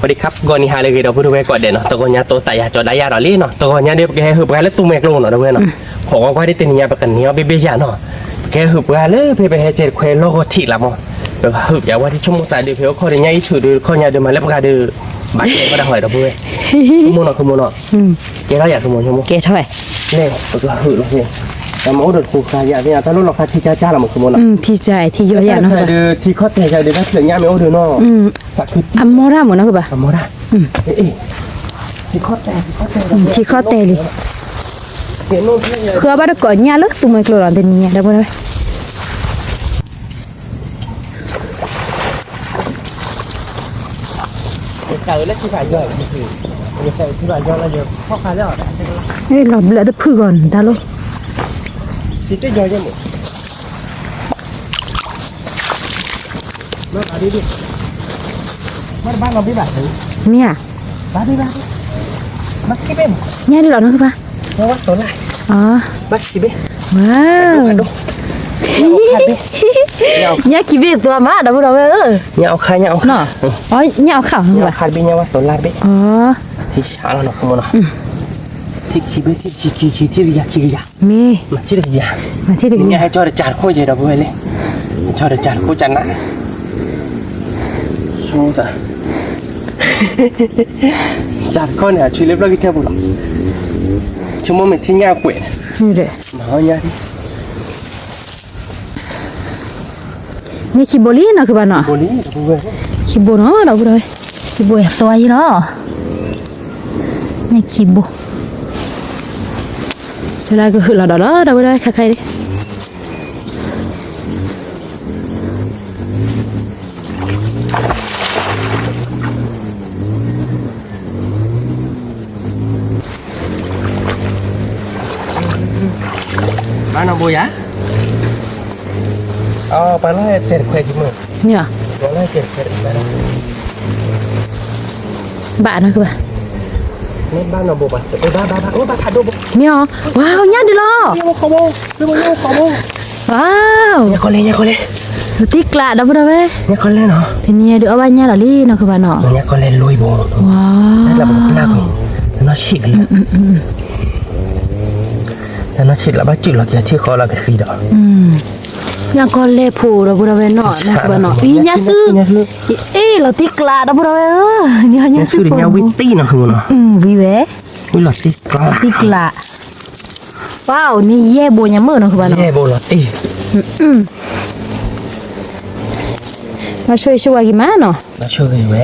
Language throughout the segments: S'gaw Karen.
ပဒံခါဂီၤနံၤဟါလၢအဂ့ၤ ဒီပုၢ်ဝဲၢ်ကိးဂၤဒဲးနီၤ, တဂီၤညါတိသးယၤကၠီဒါယၤဒီးလံနီၤ, တဂီၤညါဒီး ပကဟဲဟုးပှၤလၢသူမှဲကျိနီၤ ဒီပုၢ်ဝဲၢ်နီၤ, ခိးကွၢ်ကွၢ်ဒ်တနံၤညါ ပကန့ၢ်အီၣ်ဘ့ၣ်ဘ့ၣ်ယၤနီၤ, ပကဟဲဟုးပှၤလၢဖဲပဟဲကဲတခွဲလီၢ်ဂီၤထံးလၢ်မး, ပကဟုးယၤဝဲဒ်ဆိကမိၣ်သးဒုး ဖဲအိၣ်ခိးဒီးညၣ်အံၣ်ထုးဒီး ခီၣ်ညါဒုးမၤလၢပှၤဒီး ဘၣ်ကဲဝဲဒၣ်ဟီဒီပုၢ်ဝဲၢ်, ဆိကမိၣ်နီၤ ဆိကမိၣ်နီၤ, ကဲထီၣ်ယၤ ဆိကမိၣ် ဆိကမိၣ်, ကဲထီၣ်ဝဲ, လဲၣ် ပကဟုးလီၤန့ၣ်, အမ့ၢ်အိၣ်ဒီးတပူၤဃါယၤသ့ၣ်ညါ တၢ်လိၣ်လီၤခါထံကၠၢ်ကၠၢ်လီၤမး ဆိကမိၣ်နီၤ, ထံကၠၢ်ထံယီၤယၤနီၤ, ဒီးထံခီၣ်တဲာ်ကၠၢ်ဒီး တၢ်ဖျၢၣ်ညၣ်မ့ၢ်အိၣ်ဒီးနီၤ, အမီၢ်တၢ်မးနီၤကဘၣ်, အမီၢ်တၢ်, ထံခီၣ်တဲာ် ထံခီၣ်တဲာ်လံ, ဃုအီၣ်ဘၣ်တကိးညၣ်လၢသူမှဲကျိလီၤ တနံၤညါ ဒီပုၢ်ဝဲၢ် လီၤဘျၢတဖုၣ်ဂီၤန့ၣ်တၢ်လိၣ်, မ့ၢ်ဧါ, ညါဒ်လီၤနီၤကဘၣ်, ညၣ်ခံဘ့ၣ်သွါမး ဒီပုၢ်ဒီဝဲၢ်ဧၢ, ညၣ်အီၣ်ခါ ညၣ်အီၣ်ခါ, ညၣ်အီၣ်ခါ, ထံဆးလီၤနီၤ ဆိကမိၣ်နီၤ, ထံခံဘ့ၣ် ထံခံခံ ထံတကယၤခံကယၤ, မ့ၢ်, မၤထံတကယၤ, မၤထံတကယၤ, ဟဲကၠီတကးတခိၣ်ယဲဒီပုၢ်ဝဲၢ်လံ, ကၠီတကးတခိၣ်ကနး, ဆိကမိၣ်သး ကးတခိၣ်န့ၣ် အဆွံလၢပျီၢ်ခံထဲပူၤလီၤ, ဆိကမိၣ်မ့ၢ်ထံၣ်ညၣ်အကွဲး, မၤအီၣ်ညၣ်ဒံး, န့ၣ်ခံဘိလံနီၤကဘၣ်နီၤ, ခံဘိနီၤ ဒီပုၢ်ဒီဝဲၢ်, ခံဘိသွါယံၤလီၤ, န့ၣ်ခံဘိ, ကကဟုးလီၤဒီးလီၤ ဒီပုၢ်ဒီဝဲၢ် ခါခါအံၤ ဘၣ်နီၢ်ဘိယၤ, ပှၤလီၤတဲာ်တခွဲးကမုၢ်, မ့ၢ်, ပှၤလီၤတဲာ်တခွဲး, ဘၣ်နီၢ်ကဘၣ်, မ့ၢ်ဘၣ်နီၢ်ဘိဘၣ်, ဘၣ်ဘၣ်ဘၣ်, အိၣ်ဘၣ်ဖးဒိၣ်ဘိ, မ့ၢ်, ဝါ ညၣ်ဒုးလီၤ, ဝါ, ညၣ်ကီလဲၣ် ညၣ်ကီလဲၣ်, တံၢ်ကျး ဒီပုၢ်ဒီဝဲၢ်, ညၣ်ကီလဲၣ်နီၤ, တနံၤညါဒုးအီၣ်ဘၣ်ညၣ်ဒီးလံနီၢ်ကဘၣ်နီၤ, ညၣ်ကီလဲၣ်လီၤဘိ, ဝါ, တၢ်လၢပကပျၢ်ကွံာ်, တနီၢ်ဆံးကလၢာ်, တနီၢ်ဆံးလၢဘၣ်စုၣ်လီၤက့ၤထံဃီလီၤကသံဒီး, ညၣ်ကီလဲၣ်ဖိ ဒီပုၢ်ဒီဝဲၢ်နီၤ နီၢ်ကဘၣ်နီၤ, အံၤညၣ်စု, အ့ၣ် လီၤတံၢ်ကျး ဒီပုၢ်ဒီဝဲၢ်ဧၢ, ညၣ်စုဖိ, ညၣ်ဝံၣ်တံၢ်နီၤ, ဝံၣ်ဝဲ, ဝံၣ်လီၤတံၢ်ကျး, တံၢ်ကျး, ဝါ န့ၣ်ယဲၢ်ဘိညါမုၣ်နီၢ်ကဘၣ်နီၤ, ယဲၢ်ဘိလီၤတံၢ်, ဘၣ်ဆိၣ်ဂ့ၤဆိၣ်ဝါက့ၤမးနီၤ, ဘၣ်ဆိၣ်ဂ့ၤဝဲ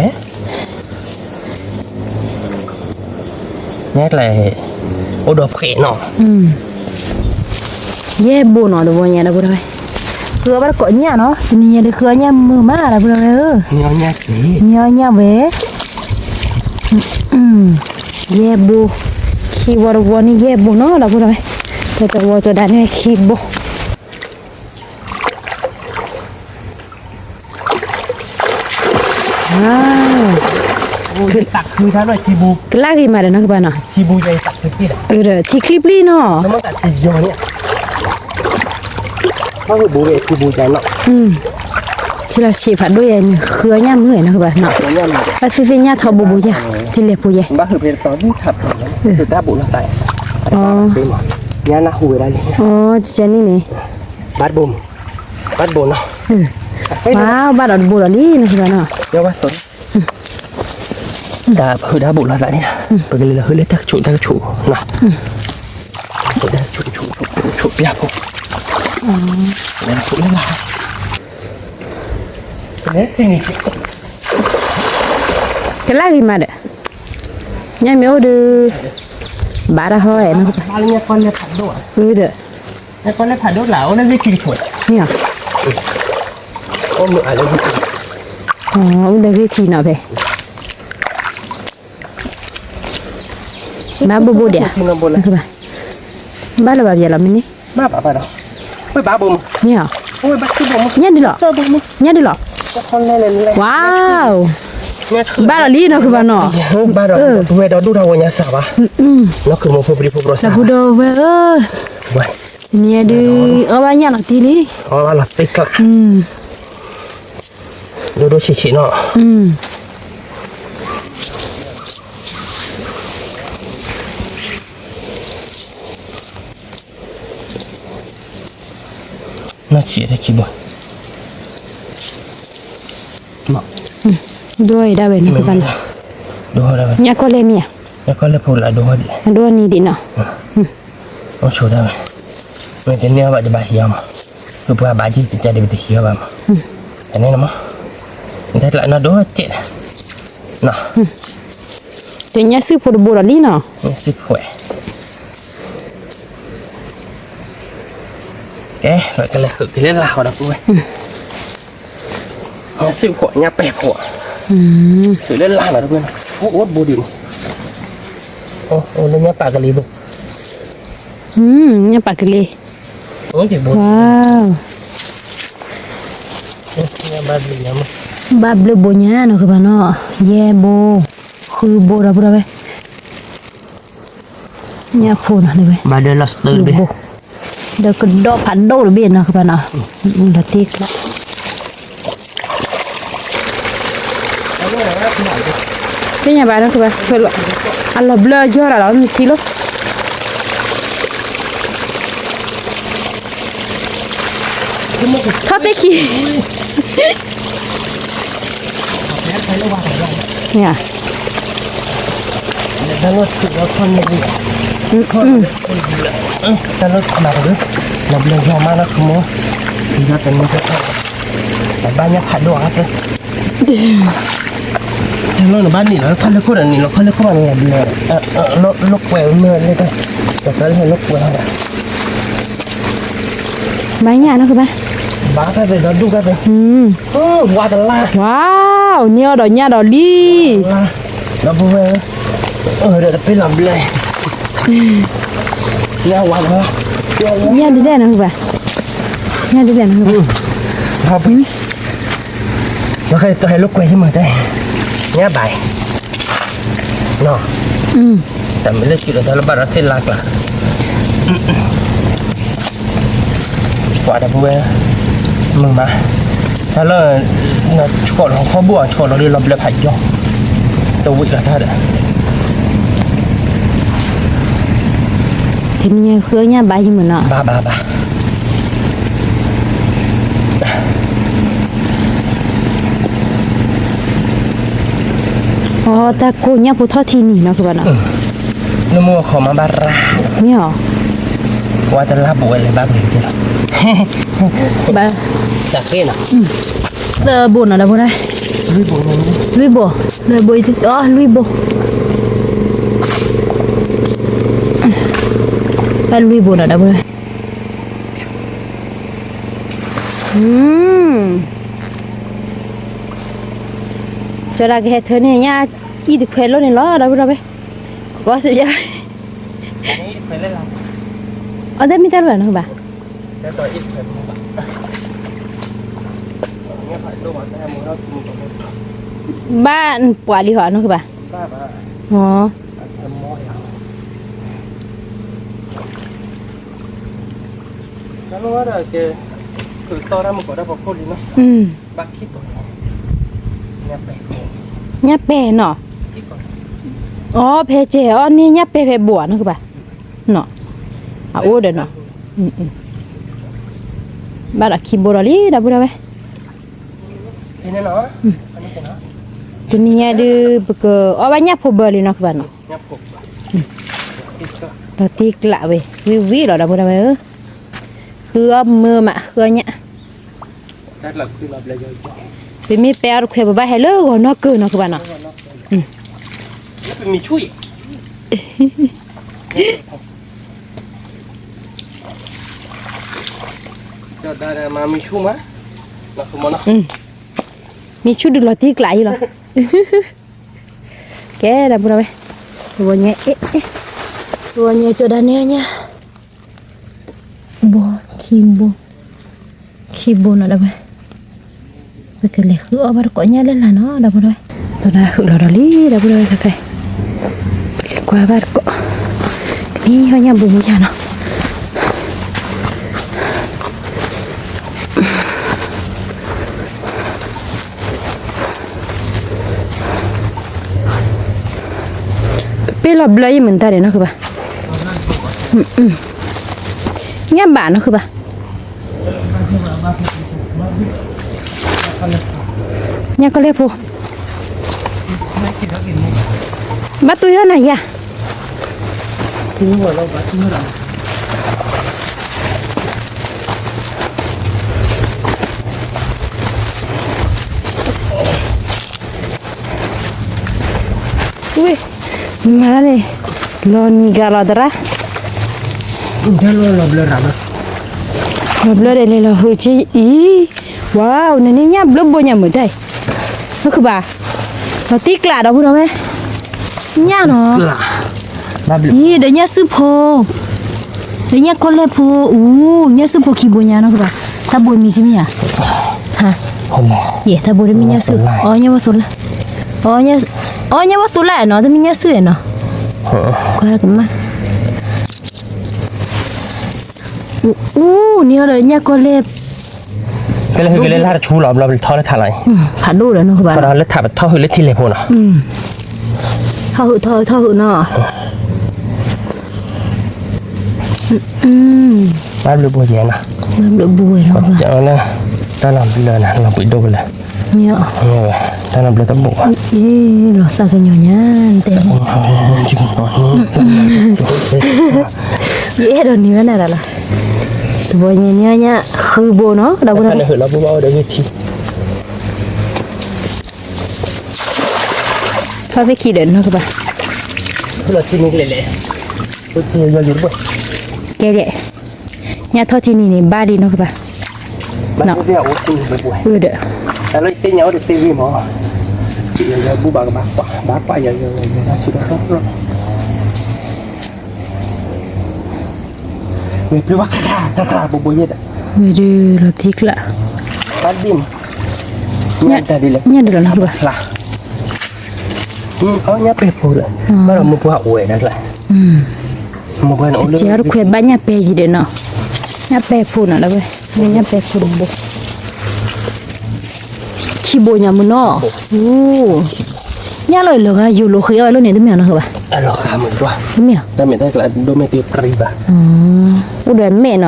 ညါကျဲ, အိၣ်ဒီးဖှဲးနီၤ, ယဲၢ်ဘိနီၤ တဘိညါ ဒီပုၢ်ဒီဝဲၢ်, ဃုအီၣ်ဘၣ်တကိးညၣ်နီၤ, တနံၤညါဒုးဃုအီၣ်ညၣ်မုာ်မး ဒီပုၢ်ဒီဝဲၢ်ဧၢ, န့ၢ်အီၣ်ညၣ်ဝဲ, ယဲၢ်ဘိ, ခံဝီတဝီန့ၣ်ယဲၢ်ဘိနီၤ ဒီပုၢ်ဒီဝဲၢ်, တဝီကီဒၣ်န့ၣ်ခံဘိ ကလၢ်ဂ့ၤမးဒီးနီၢ်ကဘၣ်နီၤ, ထံချံပျံၢ်နီၤ, ထံလီၤဆံးဖးဒိၣ်ယဲန့ၣ် ဃုအီၣ်ညၣ်မုာ်နီၢ်ကဘၣ်နီၤ, ဘၣ်သ့ၣ်သ့ၣ်ညၣ်ထီဘိဘိယဲ, ထံလဲၤဖိယဲ, ညၣ်နၢ်ဟူဝဲဒၣ်လံ, အန့ၣ်န့ၣ်, ဘၣ်တဘိ, ဘၣ်တဘိနီၤ, ဘၣ်ဒီးတဘိဒီးလံနီၢ်ကဘၣ်နီၤ တၢ်ပဟုးတၢ်ဘိးလိာ်သးန့ၣ်, ပကလဲၤလီၤဟုးလၢတၢ်ကဆိးတၢ်ကဆိးနီၤ, တၢ်ကဆိးတၢ်ကဆိး ပျၢ်ဖိ, ကလၢ်ဂ့ၤမးဒီး, ညၣ်မ့ၢ်အိၣ်ဒီး, ဘၣ်တၢ်ဟီဝဲ, ဒီး အိၣ်လၢဂ့ၢ်ထံနီၤဖဲ ဘၣ်ဘိဘိဒဲး, ဘၣ်လၢၤဘၣ်ပျဲလီၤမ့ၢ်န့ၣ်, မ့ၢ်, ညၣ်ဒုးလီၤ, ညၣ်ဒုးလီၤ, ဝါ, ဘၣ်လီၤလံနီၤ ခုဘၣ်နီၤ, ဝဲဒီးဒိၣ်ထီၣ်ဝဲညါစၢ်ဘၣ်, ဒီပုၢ်ဒီဝဲၢ်ဧၢ, န့ၣ်ဒုး အီၣ်ဘၣ်ညၣ်လီၤတံၢ်လံ, ဒိၣ်ဒိၣ်ဆံးဆံးနီၤ, ဆံးတၢ်ခံဘိ, ဒိအံၤဒၣ်ဝဲနီၤကပၤနီၤ, ဒိဒၣ်ဝဲ, ညၣ်ကီၢ်လဲၢ်မ့ၢ်ဧါ, ညၣ်ကီၢ်လဲၢ်ဖိလၢအဒိဒံး, အဒိနံၤဒံးနီၤ, အိၣ်ဆိးဒၣ်ဝဲ, မ့ၢ်တန့ၢ်အီၣ်ဘၣ်ဒီးဘၣ်ဟံးအီၤမး, ပပှၤဘၣ်က့ၤတကးဒီးပတဟံးအီၣ်ဘၣ်မး, တန့ၢ်လီၤမး, နတဲကျးနီၤဒိကဲး, နီၤ, တညၣ်စုဖိတဘိဒီးလံနီၤ, ညၣ်စုဖိ ကဲ ပကလဲၤဃုာ်က့ၤလၢလာ်ဃီဒီပုၢ်ဝဲၢ်, ညၣ်စုဖိညၣ်ပဲာ်ဖိ, ဃုာ်လၢလာ်နီၤဒီပုၢ်ဝဲၢ်, အိၣ်အိၣ်တဘိဒံးမး, အိၣ်လၢညၣ်ပာ်ကလံၤဘိ, ညၣ်ပာ်ကလံၤ, ဝါ, ဘၣ်ဘျုးဘိညါနီၤကပၤနီၤ, ယဲၢ်ဘိ, ဃုဘိဒီပုၢ်ဝဲၢ် ညၣ်ဖိနီၤဝဲ, ဘၣ်ဒၢလီၤစတၢတဘ့ၣ်, ဒီးကဒီးဖးဒိၣ်တဘ့ၣ်နီၤကပၤနီၤ, လီၤတံၢ်ကျါ, သ့ၣ်ညါဘၣ်နီၤကပၤ, အလီၤဘျၢယီၢ်ဒၣ်လီၤနထံလီၤ, ထီၣ်သ့ၣ်ခံ တၢ်လီၢ်မးတဒၢ, လီၤဘျၢယီၢ်မးလၢခမီ, ယီၢ်တန့ၢ်, ဘၣ်ညၣ်ဖးဒိၣ်အါ, တၢ်လီၢ်နဘၣ်နံၤလီၤ ခီၣ်လၢခိၣ်ဒီးနံၤလီၤ ခီၣ်လၢခိၣ်ဘၣ်န့ၣ်လီၤဘျၢ, လၢကွဲးမ့ၢ်လၢ, တၢ်လၢလၢကွဲးလီၤဒီး ဘၣ်ညၣ်နီၤကဘၣ်, ဘၣ်တၢ်သ့ၣ်ဒီးဒူၣ်တၢ်သ့ၣ်, ဝါတလါ, ဝါ, န့ၢ်အီၤဒီးညၣ်ဒီးလံ, ဒီပုၢ်ဝဲၢ်, ဒီးတပ့ၢ်လီၤဘျၢ, ညၣ်ဝါတလါ, ညၣ်ဒ်လဲၣ်နီၤကဘၣ်, ညၣ်ဒ်လဲၣ်နီၤကဘၣ်, လၢကွဲးဟံၣ်မးတဲ, ညၣ်ဘၣ်, နီၤ, တၢ်မ့ၢ်လၢစုဒီးတၢ်လၢဘၣ်ဒီးသ့ၣ်လါကျါ, ပှၤဒီပုၢ်ဝဲၢ်, မုာ်မး, တၢ်လၢ, နဆှီလီၤခီဘိအီၤ ဆှီလီၤဒီးလီၤဘျၢဖးယီၢ်, တဝံၤလီၤတၢ်ဒီး တနံၤညါဃုအီၣ်ညၣ်ဘါယံၤမုာ်နီၤ, ဘၣ်ဘၣ်ဘၣ်, အီ တၢ်ကိၢ်ညၣ်ဖိထီၣ်ထံနံၤနီၤကဘၣ်နီၤ, နမိၢ်အခီမးဘၣ်ရၣ်, မ့ၢ်အီၤ, ဝါတလါပဝဲလဲၤဘၣ်ပှဲၤက့ၤလီၤ, ဘၣ်, တၢ်ဃ့နီၤ, သၢဘိနီၤဒီပုၢ်ဝဲၢ်, လွံၢ်ဘိ, လွံၢ်ဘိ, အီ လွံၢ်ဘိ, ဘၣ်လွံၢ်ဘိနီၤဒီပုၢ်ဝဲၢ်, ကၠီဒၣ်ကဟဲထၢန့ၢ်ညၣ်အံၤတခွဲးလိၣ်န့ၣ်လီၤ ဒီပုၢ်ဝဲၢ်, ကီစ့ၢ်ယါ, အီ တၢ်မ့ၢ်တၢ်လၢနီၤကဘၣ်, ဘၣ်ပှၤလံဟီနီၤကဘၣ်, အီ ညၣ်ပဲာ်နီၤ, အီ ဖဲကဲအီန့ၢ်ညၣ်ပဲာ်ဖဲဘိၣ်နီၤကဘၣ်, နီၤ, အအိၣ်ဒီးနီၤ, ဘၣ်ဒီးခံဘိဒီးလံ ဒီပုၢ်ဝဲၢ်, တနံၤညါဒုး ပကအီၣ်ဘၣ်ညၣ်ဖိဘၢလံနီၤကဘၣ်နီၤ, ဒီးတံကျးဝဲ ဝံၤဝံၤလီၤ ဒီပုၢ်ဝဲၢ်ဧၢ, ဃုအီၣ်မုာ်မး ဃုအီၣ်ညၣ်, ပမ့ၢ်ပဲအီၤတခွဲး ပဘၣ်ဟဲလၢဂီၤနီၢ်ကၢနီၤကဘၣ်နီၤ, မ့ၢ်ဆူၣ်ဒုးလီၤတံကျးအံၤလီၤ, ကဲ ဒီပုၢ်ဝဲၢ်, တဝီညါ, တဝီညါကၠီဒၣ်န့ၣ်ညါ, ဘိ, ခံဘိ, ခံဘိနီၤ ဒီပုၢ်ဝဲၢ်, ပကလဲၤဃုအီၣ်ဘၣ်တကိးညၣ်လၢလာ်နီၤ ဒီပုၢ်ဝဲၢ်, ကၠီဒၣ်ဃုလီၤဒီးလံ ဒီပုၢ်ဝဲၢ်, ကလဲၤကွၢ်ဘၣ်တကိး, ကန့ၢ်အီၣ်ညၣ်ဘိမူယါနီၤ ပ့ၢ်လီၤဘျၢယမုၢ်တၢ်ဒဲးနီၤ ဃုဘၣ်, ညၣ်ဘၣ်နီၤ ဃုဘၣ်, ညၣ်ကီၢ်လဲၢ်ဖိ, ဘၣ်တူၢ်ထီၣ်နၤယၤ. ဝ့ၢ်, မၤန့ၣ်, လီၤနံၤကၤလီၤသရၣ်, လီၤဘျၢဒီးလဲၤလီၤဟုးက့အံၤ, ဝါ, နန့ၣ်ညၣ်ဘျၢဘိညၣ်မုာ်တၢ်အံၤ, နခုဘၣ်, လီၤတံၢ်ကျးဒီပုၢ်ဒီဝဲၢ်, ညၣ်နီၤ, အံၤ ဒီးညၣ်စုၣ်ဖိ ဒီးညၣ်ကီၢ်လဲၢ်ဖိ, အူ, ညၣ်စုၣ်ဖိခံဘိညါနီၤခုဘၣ်, တၢ်ဘိမံၤဆံမ့ၢ်ဧါ, ယဲၢ် တၢ်ဘိတမ့ၢ်ညၣ်စုၣ်, အီ ညၣ်ဝဲသိးလၢ, အီ ညၣ်ဝဲသိးလၢနီၤ တမ့ၢ်ညၣ်စုၣ်နီၤ, ကွၢ်ကမၣ်, အူ, န့ၢ်အီၤဒီးညၣ်ကီၢ်လဲၢ် ကလဲၤဟုးကလဲၤလၢတဆူလီၤ ဘျီထီၣ်လၢထးလီၤအံၤ, ဖးဒိၣ်ဒီးနီၤကဘၣ်, ထီၣ်လၢထးပထီၣ်ဟုးလၢထံလဲၢ်ဖိနီၤ, ထီၣ်ဟုးထီၣ်ဟုးထီၣ်ဟုးနီၤ, ဘၣ်ဘျုးဘိယဲနီၤ, ဘၣ်ဘျုးဘိဝဲနီၤ, တၢ်လီၤဘျၢနၤ လီၤဘှံးဒိၣ်ကလၢာ်, တၢ်လီၤဘျၢတဘိၣ်ဘၣ်, လီၤသးကညီၤညါတဲ, ယအဲၣ်ဒိးန့ၢ်ဝဲနၤလီၤ, တဘိညါန့ၣ်ညၣ်ဃုဘိနီၤ ဒီပုၢ်ဒီဝဲၢ် ထီၣ်သ့ၣ်ခံဒီးနီၢ်ကဘၣ်, ကဲဒဲး, ညၣ်ထီၣ်ထံနံၤန့ၣ် ဘၣ်လံနီၢ်ကဘၣ်, ဒီး, ဝဲဒုးလီၤတံၢ်ကျး, ညၣ်ဒုးလီၤနီၢ်ကဘၣ်, ညၣ်ပဲၢ်ဖိဒီး, ဘၣ်ဒီးမိၢ်ပှၢ်အိၣ်ဝဲဒၣ်ကျါ, ကဲတခွဲးဘၣ်ညၣ်ပဲၢ်ယံၤဒီးနီၤ, ညၣ်ပဲၢ်ဖိနီၤ ဒီပုၢ်ဝဲၢ်, ညၣ်ပဲၢ်ဖိတဘိ, ခံဘိညါမုၢ်နီၤ, ညၣ်လီၤအံၤလီၤဂာ်ယိာ်လိာ်ဃ့အီၣ်ဝဲလီၤန့ၣ် တမ့ၢ်နီၢ်ကဘၣ်, တမ့ၢ်, အိၣ်ဒီးမဲာ်နီၤ,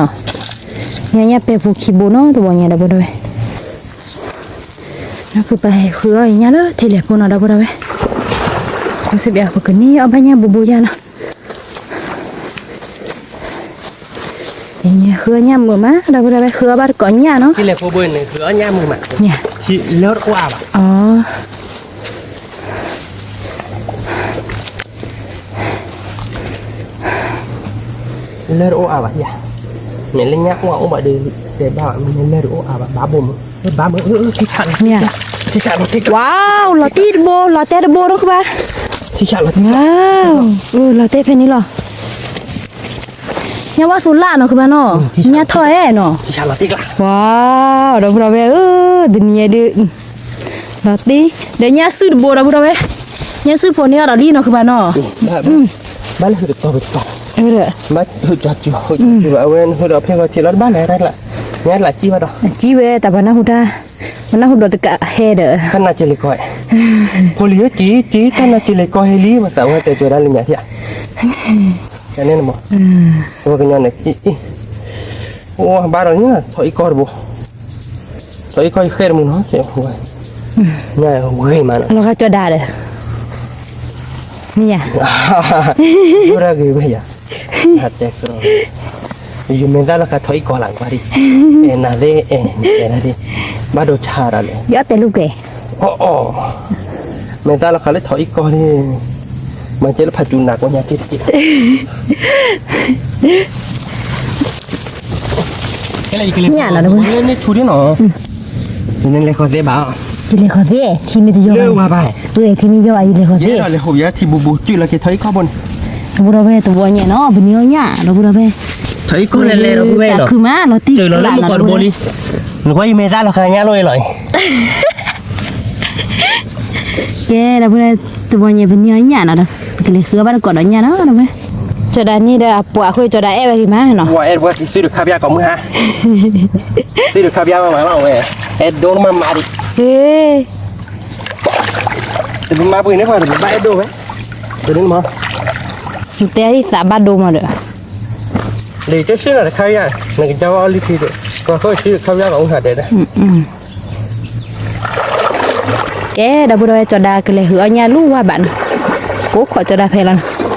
ညၣ်ညၣ်ပဲၢ်ဖိခံဘိနီၤ တဘိညါဒီပုၢ်ဒီဝဲၢ်, နီၢ်ကဘၣ်ဟဲဃုအီၣ်ညၣ်လၢထံလဲၢ်ဖိနီၤ ဒီပုၢ်ဒီဝဲၢ်, စ့ပျးပကန့ၢ်အီၣ်ဘၣ်ညၣ်ဘိဘိယါနီၤ ဃုအီၣ်ညၣ်မုာ်မး ဒီပုၢ်ဒီဝဲၢ် ဃုအီၣ်ဘၣ်တကိးညၣ်နီၤ, ထံလဲၢ်ဖိဘိန့ၣ် ဃုအီၣ်ညၣ်မုာ်မး, လၢတအိၣ်အါဘၣ်, လၢတအိၣ်အါဘၣ်ယါ, မ့ၢ်လၢညၣ်အိၣ်အအိၣ်ဘၣ်ဒီး, တဲဘၣ်မ့ၢ်လၢတအိၣ်အါဘၣ် ဘၣ်ဘိမုာ်, ဘၣ်မုာ်, ထံဆးလီၤ, ဝါ, လီၤတံၢ်တဘိ လီၤတဲတဘိနီၢ်ကဘၣ်, ထံဆးလီၤ, လီၤတဲဖဲန့ၣ်လီၤ, ညၣ်ဝါသိးလၢနီၢ်ကဘၣ်နီၤ, ညၣ်ထီၣ်အဲၣ်နီၤ, ဝါ, ဒီပုၢ်ဒီဝဲၢ်ဧၢ, တနံၤအံၤဒုး လီၤတံၢ်, ဒီးညၣ်စုၣ်တဘိဒီပုၢ်ဒီဝဲၢ်, ညၣ်စုၣ်ဖိန့ၢ်အီၤဒီးလံနီၢ်ကဘၣ်နီၤ, ဘၣ်လၢဟုးတတီၤပတီၤ, ဘၣ်ဟုးကၠီကၠီ, အဝဲဟုးဒီးဖဲဂီၤထံးလီၤ တဘၣ်လဲၤ, ညၣ်လၢကံၣ်ဘၣ်ဒီး, ကံၣ်ဝဲတၢ်ပနၢ်ဟူတၢ်, ပနၢ်ဟူဒီးတကးဟဲဒီး, တၢ်နါက့ၤလံကီၢ်, ဖိလံၤဧၢက့ၤက့ၤ တၢ်နါက့ၤလံကီၢ်ဟဲလံ မၤသးဝဲတဲကၠီၤဒၣ်လၢညါထံဧါ, ကန့ၣ်မး, ဝဲကညီန့ၣ်, အိၣ်ဘၣ်ဒီးန့ၣ် ထီၣ်အံၣ်ကီၢ်တဘိ, ထီၣ်အံၣ်ကီၢ်ယဃဲၢ်တမုာ်နီၤ, ညါဂ့ၤမးနီၤ, လီၤဂာ်ကၠီၤဒၣ်ဒီး, မ့ၢ်ယါ, ဒိၣ်ဒၣ်ဂ့ၤဝဲယါ, တဲကၠီၤ, ယမဲာ်သၣ်လီၤဃာ်ထီၣ်အံၣ်ကီၢ်လၢကွၢ်ဒံး, အဲၣ်နၤသ့ၣ်အဲၣ်နၤသ့ၣ်, ဘၣ်ဒိဆါဒၣ်လဲၣ်, ယတဲလူၤကဲ, အီၣ်အီၣ်, မဲာ်သၣ်လီၤဃာ်လၢထီၣ်အံၣ်ကီၢ်န့ၣ်, မၤကဲလၢဖးစူၤနးကိးညါက့ၤတက့ၢ် ညၣ်လီၤတဝဲ, န့ၣ်ဆူၣ်ဒ်နီၤ, ယလဲၤဃီၤသ့ဘၣ်, ယလဲၤဃီၤသ့, ထံမ့ၢ်တယီၤဘၣ်, ထံမ့ၢ်ယီၤဘၣ် ယလဲၤဃီၤသ့, လဲၤဟိးယထံဘူဘူ စုၣ်လီၤက့ၤထီၣ်အံၣ်ကီၢ်ဘိန့ၣ်, ဒီပုၢ်ဒီဝဲၢ် တဝီညါနီၤ ပနံၤအီၣ်ညၣ် ဒီပုၢ်ဒီဝဲၢ်, ထီၣ်အံၣ်ကီၢ်လဲၤလဲၤ ဒီပုၢ်ဒီဝဲၢ်, တၢ်ခုမးလီၤတံၢ်လၢမုၢ်ကီၢ်တဘိလံ, နကွၢ်ယမဲာ်သၣ်လီၤဃာ်ညါလီၤအံၤလီၤ ကဲ ဒီပုၢ်ဒီဝဲၢ် တဝီညါ ပနံၤအီၣ်ညၣ်နီၤဒီး ပကလဲၤဃုအီၣ်ဘၣ်တကိးဒီးညၣ်နီၤ ဒီပုၢ်ဒီဝဲၢ်, ကၠီၤဒၣ်န့ၣ်ဒီးအပှၤအဃိ ကၠီၤဒၣ်အဲၣ်ဝဲဂ့ၤမးနီၤ, ဝဲအဲၣ်ဝဲသုတခါပျါကိးမုၢ်ဟါ, သုတခါပျါမးမးလီၤဝဲ, အဲၣ်ဒိၣ်မးမးဒံး, တမ့ၢ်မၤပှဲၤန့ၢ်ပှၤတဘၣ်အဲၣ်ဒိၣ်ဝဲ, တမ့ၢ်မး, နတဲအံၤသးဘၣ်ဒိမးဒီး, လံတဆ့နီၤတခါယါ, နကစၢ်ဝဲအီၣ်လံဖံဒီး ကဲ ဒီပုၢ်ဒီဝဲၢ် ကၠီၤဒၤကလဲၤဟုးအီၣ်ညၣ်လူၤဝါဘၣ်နီၤ, ကိးခိးကၠီၤဒၤဖဲလီၤနီၤ,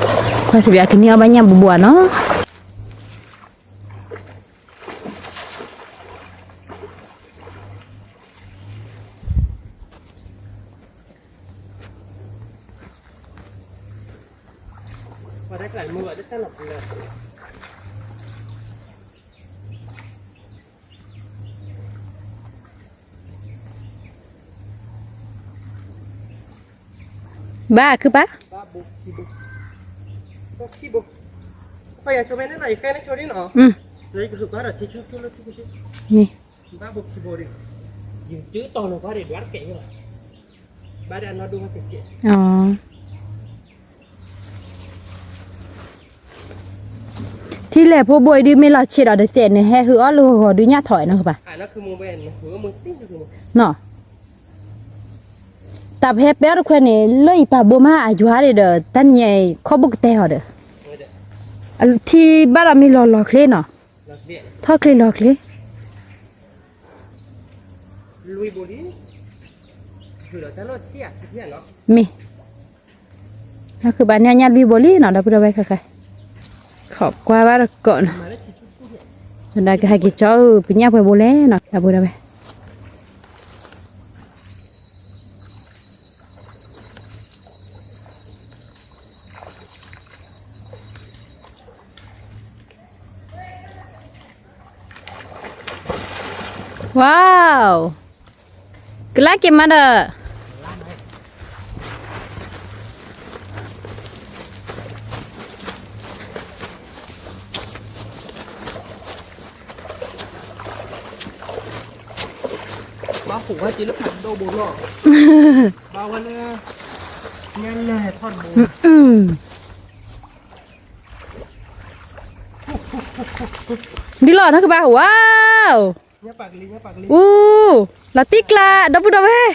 ကွၢ်သဘျီကန့ၢ်အီၣ်ဘၣ်ညၣ်ဘူးဘူးဧါနီၤ. ဘၣ်ခုပၢ်, မ့ၢ် ထံလဲၢ်ဖိဘိအံၤဒုး မ့ၢ်လီၤဆံးဒီးတစဲးန့ၣ် ဟဲဟုးအီၣ်လၢဂီၤဂီၤဒုးညၣ်ထီၣ်ဝဲနီၤကဘၣ်, နီၤ, တၢ်ပဟဲပဲအီၣ်တခွဲန့ၣ် လၢအံၤပာ်ဘိမးအယွၤဒၣ်ဒီး တၢ်နံၤညါအံၤခီၣ်ဘိၣ်ကတဲဟီဒီး ထံဘၣ်ဒီးမ့ၢ်လီၤလီၤချ့နီၤ, ထီၣ်ချ့လီၤချ့ မ့ၢ် ဟဲဃုာ်ဘၣ်န့ၢ်ညၣ်လွံၢ်ဘိလံနီၤ ဒီပုၢ်ဒီဝဲၢ်ခဲခါ, ခိးကွၢ်ဘၣ်တကိးနီၤ, ဒီးကဟဲက့ၤကၠီအုၣ် ပညၣ်ပှဲၤဘိလဲၣ်နီၤ ဒီပုၢ်ဒီဝဲၢ် ဝါ, ကလၢက့ၤမးဒီး ဘၣ်ဟူးဝဲက့ၤလၢဖးဒိၣ်ဘိနီၤ, ဘၣ်ဝဲလၢ ညၣ်လဲၢ်ထီၣ်တဘိ, ဒ်လီၤနီၤကဘၣ် ဝါ, အူ, လီၤတံၢ်ကျး ဒီပုၢ်ဒီဝဲၢ်,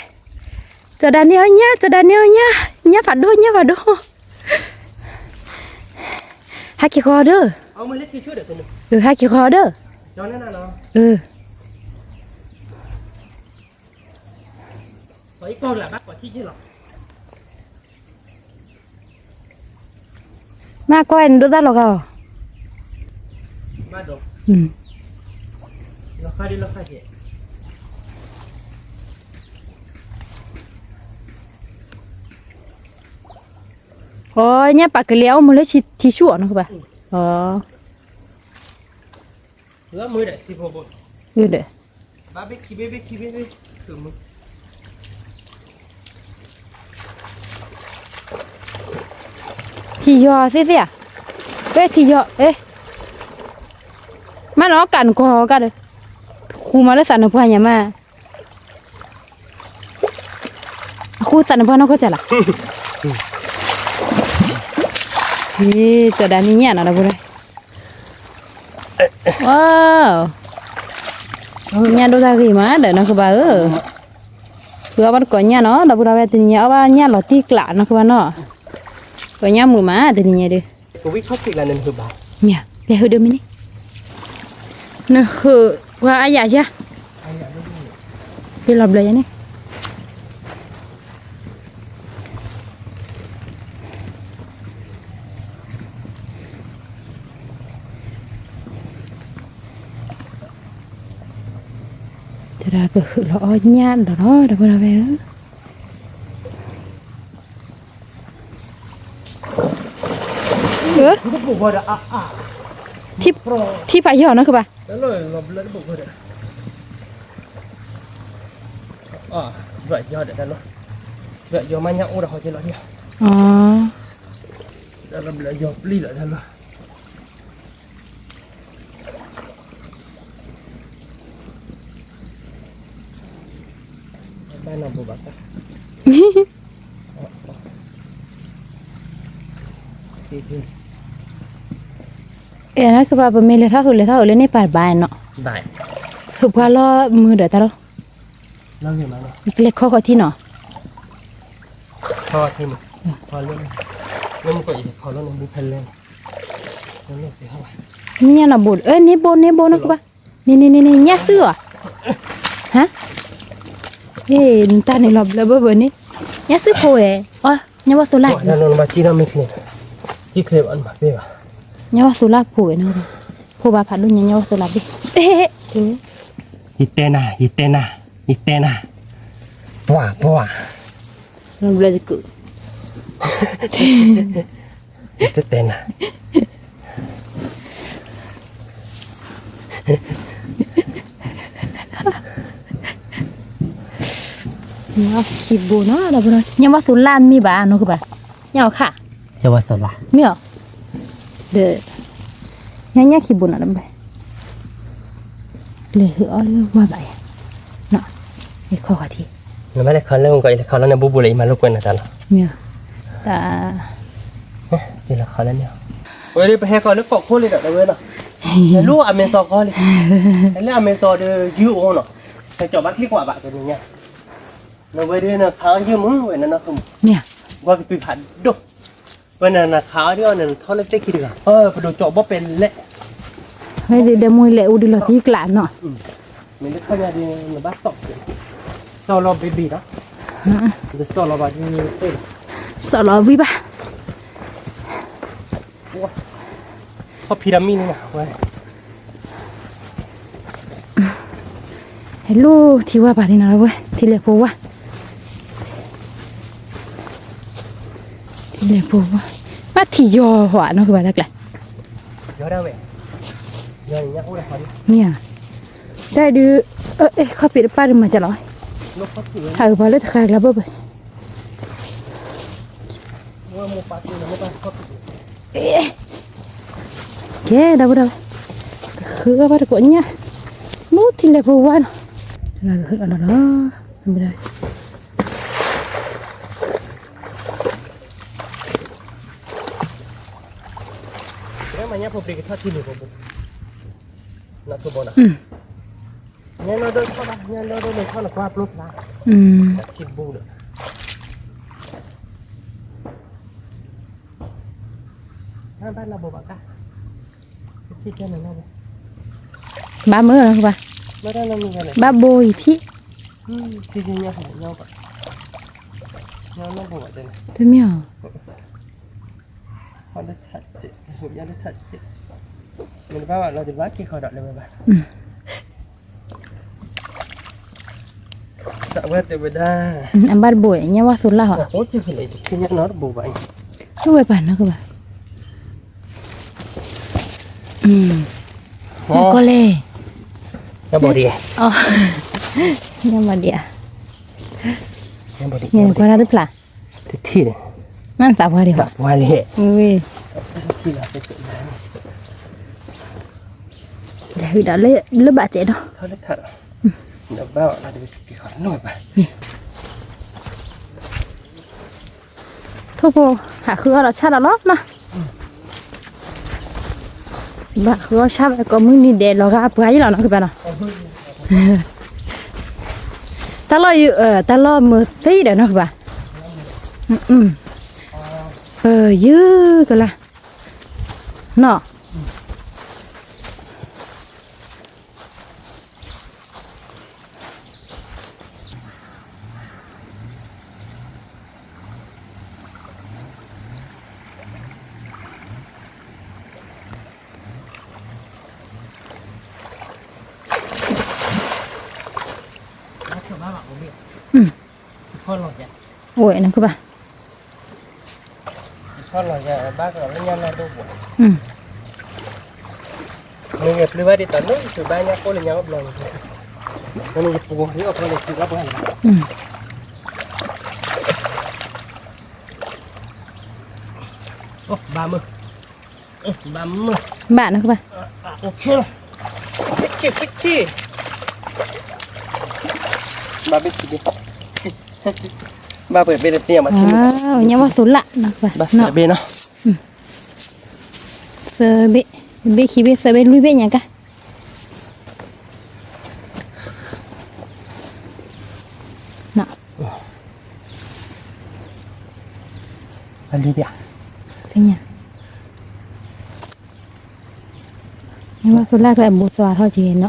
ကၠီၤဒၤန့ၢ်အီၣ်ညၣ် ကၠီၤဒၤန့ၢ်အီၣ်ညၣ်, ညၣ်ဖးဒိၣ် ညၣ်ဖးဒိၣ်, ဟဲက့ၤဃီဒီး, ဟဲက့ၤဃီဒီး, မ့ၢ်ကွၢ်နဒိၣ်တၢ်လီၤဂာ်အီၤ, အီ ညၣ်ပာ်ကလံၤအအိၣ်မူလၢထံဆူၣ်အီၤနီၤကဘၣ်, အီ ဒီး ထံယီၤသ့ၣ်သ့ၣ်ဧါ, ဝဲထံယီၤ, မ့ၢ်နီၢ်ကးနကီၢ်ကဒီး, ဃူမးလၢသးနပှၢ်ညါမး, အဃူသးနပှၢ်နီၢ်ကီၢ်ကၢ်လီၤ, ကၠီၤဒၤန့ၢ်ညၣ်နီၤဒီပုၢ်ဒီဝဲၢ် ညၣ်ဒိၣ်တၢ်ဂ့ၤမးဒီးနီၢ်ကဘၣ်ဧၢ, ဃုအီၣ်ဘၣ်တကိးညၣ်နီၤ ဒီပုၢ်ဒီဝဲၢ် တနံၤညါအီၣ်ဘၣ်ညၣ်လီၤတံၢ်ကျးနီၢ်ကဘၣ်နီၤ, ကိးညၣ်မုာ်မးတနံၤညါဒီး, မ့ၢ် လဲၤဟုၣ်ဒိၣ်မံၤန့ၣ်, နဟုၣ်ပှၤအယၤယၤ, ပလီၤဘျၢယၤန့ၣ် တရၢ်ကဟုးလီၤအီၣ်ညၣ်ဒီးလီၤ ဒီပုၢ်ဒီဝဲၢ်ဧၢ, ထံဖးယီၤနီၢ်ကဘၣ်, အဲ နီၢ်ကဘၣ် ပမ့ၢ်လဲၤထီၣ်ဟုးလဲၤထီၣ်ဟုးလၢန့ၣ်ပာ်ဘၣ်နီၤ, ဟုးပှၤလီၤမုာ်ဒီးတၢ်လီၤ, ကလဲၤခီဃီၤထံနီၤ, ညၣ်နီၤဘိး အဲ န့ၢ်ဘိ န့ၢ်ဘိနီၢ်ကဘၣ် န့ၣ်န့ၣ်န့ၣ်န့ၣ် ညၣ်စုၣ်ဧါ, ဟါ, နတၢ်န့ၣ်လီၤဘျၢဘၢဘၢန့ၣ်, ညၣ်စုၣ်ဖိဝဲ, အီ, ညၣ်ဝီၢ်သိလၢ်, ညၣ်ဝီၢ်သိလၢ်ဖိဝဲန့ၣ်, ဖိဘၣ်ဖးဒိၣ်ညါ ညၣ်ဝီၢ်သိလၢ်ဘ့ၣ်, ယတဲနၤ, ယတဲနၤ, ယတဲနၤ, ပှၤပှၤ, ဘျၢတကု, ယတဲနၤ ခံဘိနီၤ, ညၣ်ဝီၢ်သိလၢ်မ့ၢ်ဘၣ်နီၤကဘၣ်, ညၣ်အီၤခါ, ညၣ်ဝီၢ်သိလၢ်, မ့ၢ်အီၤ, ဒီး, ညၣ်ညၣ်ခံဘိနီၤ, လဲၤဟုအီၣ်လၢဝါဘၣ်ယၤ, ယခီခီထံ, နဘၣ်လဲၤခီလၢမုၢ်ကီး ယလဲၤခီလၢန့ၣ်ဘူးဘူးလၢယမၤလိာ်ကွဲးနၤတၢ်လီၤ, မ့ၢ်အီၤ, တၢ် ယလဲၤခီလၢန့ၣ်, ဝဲဒၣ်ပဟဲခီလၢကီၢ်ခိၣ်လံဒီး တဝဲလီၤ, လၢအမဲစီကီလံ, လၢအမဲစီဒီးယုၢ်အိၣ်နီၤ, နကၠီၤဘၣ်ချံကွၢ်ဘၣ်ကန့ၣ်ညါ, နဝဲဒၣ်နခးအီၣ်ယုၢ်မုၢ်ဝဲနနီၢ်ခိမုၢ်, မ့ၢ်ဧါ, ပှၤကတုၤဖးဒိၣ်, ဝဲနနခးအီၣ်ဒ်အီၤန့ၣ် နထီၣ်လၢသ့ၣ်ခံတဂၤ, ပဒိးကၠီၤဘီပဲလဲၣ်, ဝဲဒၣ်ဒီးမူလဲၤအူဒုးလီၤတံၢ်ကျးနီၤ, မ့ၢ်လၢခီညါဒ်နဘၣ်စီၣ်, စီၣ်လီၤဘံဘံဒီး, စီၣ်လီၤဘၣ်ဒ်သ့ၣ်, စီၣ်လီၤဝံၤဘၣ် ထီၣ်ဖံးတၢ်မံန့ၣ်ဝဲ, ဟဲလိၢ်ထံဝါပၤန့ၣ်နီၤဝဲ ထံလဲၢ်ဖိဝါ, ထံလဲၢ်ဖိဝါ, ဘၣ်ထံယီၤဟီနီၤကဘၣ်တၢ်ကျါ, မ့ၢ်ဧါ, တၢ်ဒုး, ခီၣ်ဖံးတပၢ်ဒုးမၤစၢၤလီၤ, ဟးဂ့ၤပှၤလၢတဃာ်ကျါဘၣ်ဘၣ် ကဲ ဒီပုၢ်ဒီဝဲၢ်, ကဃုအီၣ်ဘၣ်တကိးညၣ်, မူထံလဲၢ်ဖိဝါနီၤ, ကဃုအီၣ်လီၤလီၤ, ဒီပုၢ်ဒီဝဲၢ်, မ့ၢ်ညၣ်ဖိပျံၤကထီၣ်ထံန့ၣ်ဖိ, နီၢ်ဖိဘီနီၤ, ညၣ်နီၢ်ဒိၣ်ထီၣ်ဘၣ် ညၣ်နီၢ်ဒိၣ်န့ၣ်ထီၣ်လီၤကွၢ်ပျိဖျါ, ထံဘူဒီး ဘၣ်လီၤဘိးဘၣ်ကါ, ဘၣ်မုၢ်လီၤဘၣ်, ဘၣ်ဘိအံၤထံၣ်, တမ့ၢ်အီၤ, အဘၣ်တဘိ ညၣ်ဝါသိလၣ်ဟီ, ဝဲပာ်နီၢ်ကဘၣ်, ကီၢ်လဲၣ်, ညၣ်ဘီဒံး, ညၣ်ဘီဒံးဧါ, ညၣ်ဘီဒံး, ကွၢ်တၢ်တဖျါ, တထံၣ်န့ၣ်, နသးပှၢ်ဒံးဘၣ်, ဝဲ လဲၤဟုဒီးလၢဘၣ်စဲးဒီး, ထိၣ်ဖိ ဟးဃုအီၣ်ဒီးဆၣ်ဒီးလီၤနီၤ, ဘၣ်ဃုအီၣ်ဆၣ်ဝဲ ကိးမုၢ်နံၤဒဲးလီၤဂာ်ပှၤယံၤလီၤနီၤကဘၣ်နီၤ, တၢ်လီၢ်, တၢ်လီၢ်မုာ်သံဒီးနီၤကဘၣ်, ယုၢ်ကလါ, နီၤ အိၣ်နကဘၣ်, ဘၣ်နကဘၣ်, ဘၣ်ဘ့ၣ်, ညၣ်ဝါသိလၣ်နကဘၣ်, ဘၣ်ဘ့ၣ်နီၤ, သၢဘ့ၣ်, ဘ့ၣ်ခံဘ့ၣ်သၢဘ့ၣ်လွံၢ်ဘ့ၣ်ညါကါ အလွံၢ်ဘ့ၣ်, သ့ၣ်ညါ, ညၣ်ဝါသိလၣ်ကျဲအဘူးသွါထီၣ်က့ၤနီၤ,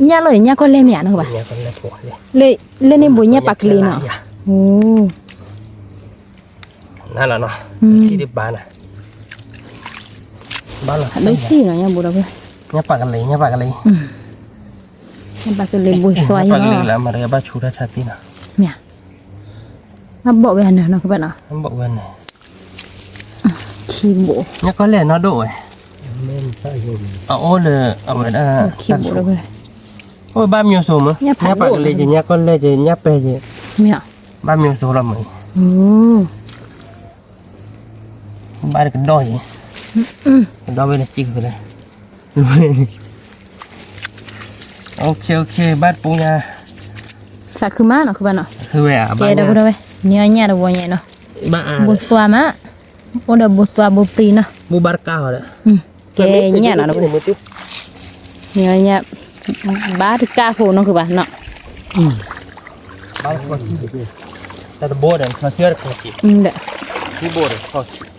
ညၣ်လီၤအံၤ ညၣ်ကီၢ်လဲၢ်မ့ၢ်ဧါနီၤကဘၣ်, လၢန့ၣ်ဘိးညၣ်ပာ်ကလံၤနီၤ, အိ လၢစံၣ်နီၤ ညၣ်ဘိးဒီးဖဲ, ညၣ်ပာ်ကလံၤ ညၣ်ပာ်ကလံၤ, ညၣ်ပာ်ကလံၤဘိးသွါအံၤလီၤ, မ့ၢ်ဧါ, ဘၣ်ဘီၣ်ဝဲအနၢၤနီၤကဘၣ်နီၤ, ဘီၣ်ဝဲန့ၣ်, ခံဘိး, ညၣ်ကီၢ်လဲၢ်နီၢ်ဒိၣ်ဝဲ, အအိၣ်လၢအဝဲဒၣ်, အိၣ်ဘၣ်မၠိၤစိၤမ့ၢ်, ညၣ်ပာ်ကလံၤက့ၤ ညၣ်ကီၢ်လဲၢ်က့ၤ ညၣ်ပဲက့ၤ, မ့ၢ်, ဘၣ်မၠိၤစိၤလီၤမ့ၢ်, ဘၣ်တကဒီၣ်က့ၤ, ကဒီၣ်ဝဲလၢစံၣ်ဖဲလဲၣ်, ဘၣ်တပူၤညါ, သးခုမးနီၤ ခုဘၣ်နီၤ, ကဲဒီပုၢ်ဒီဝဲၢ်, နံၤအီၣ်ညၣ်တဝီညါနီၤ, ဘိးသွါမး, အိၣ်ဒီးဘိးသွါဘိးပြံနီၤ, ကဲညၣ်နီၤ, ဘၣ်တကးဖိနီၤ ခုဘၣ်နီၤ,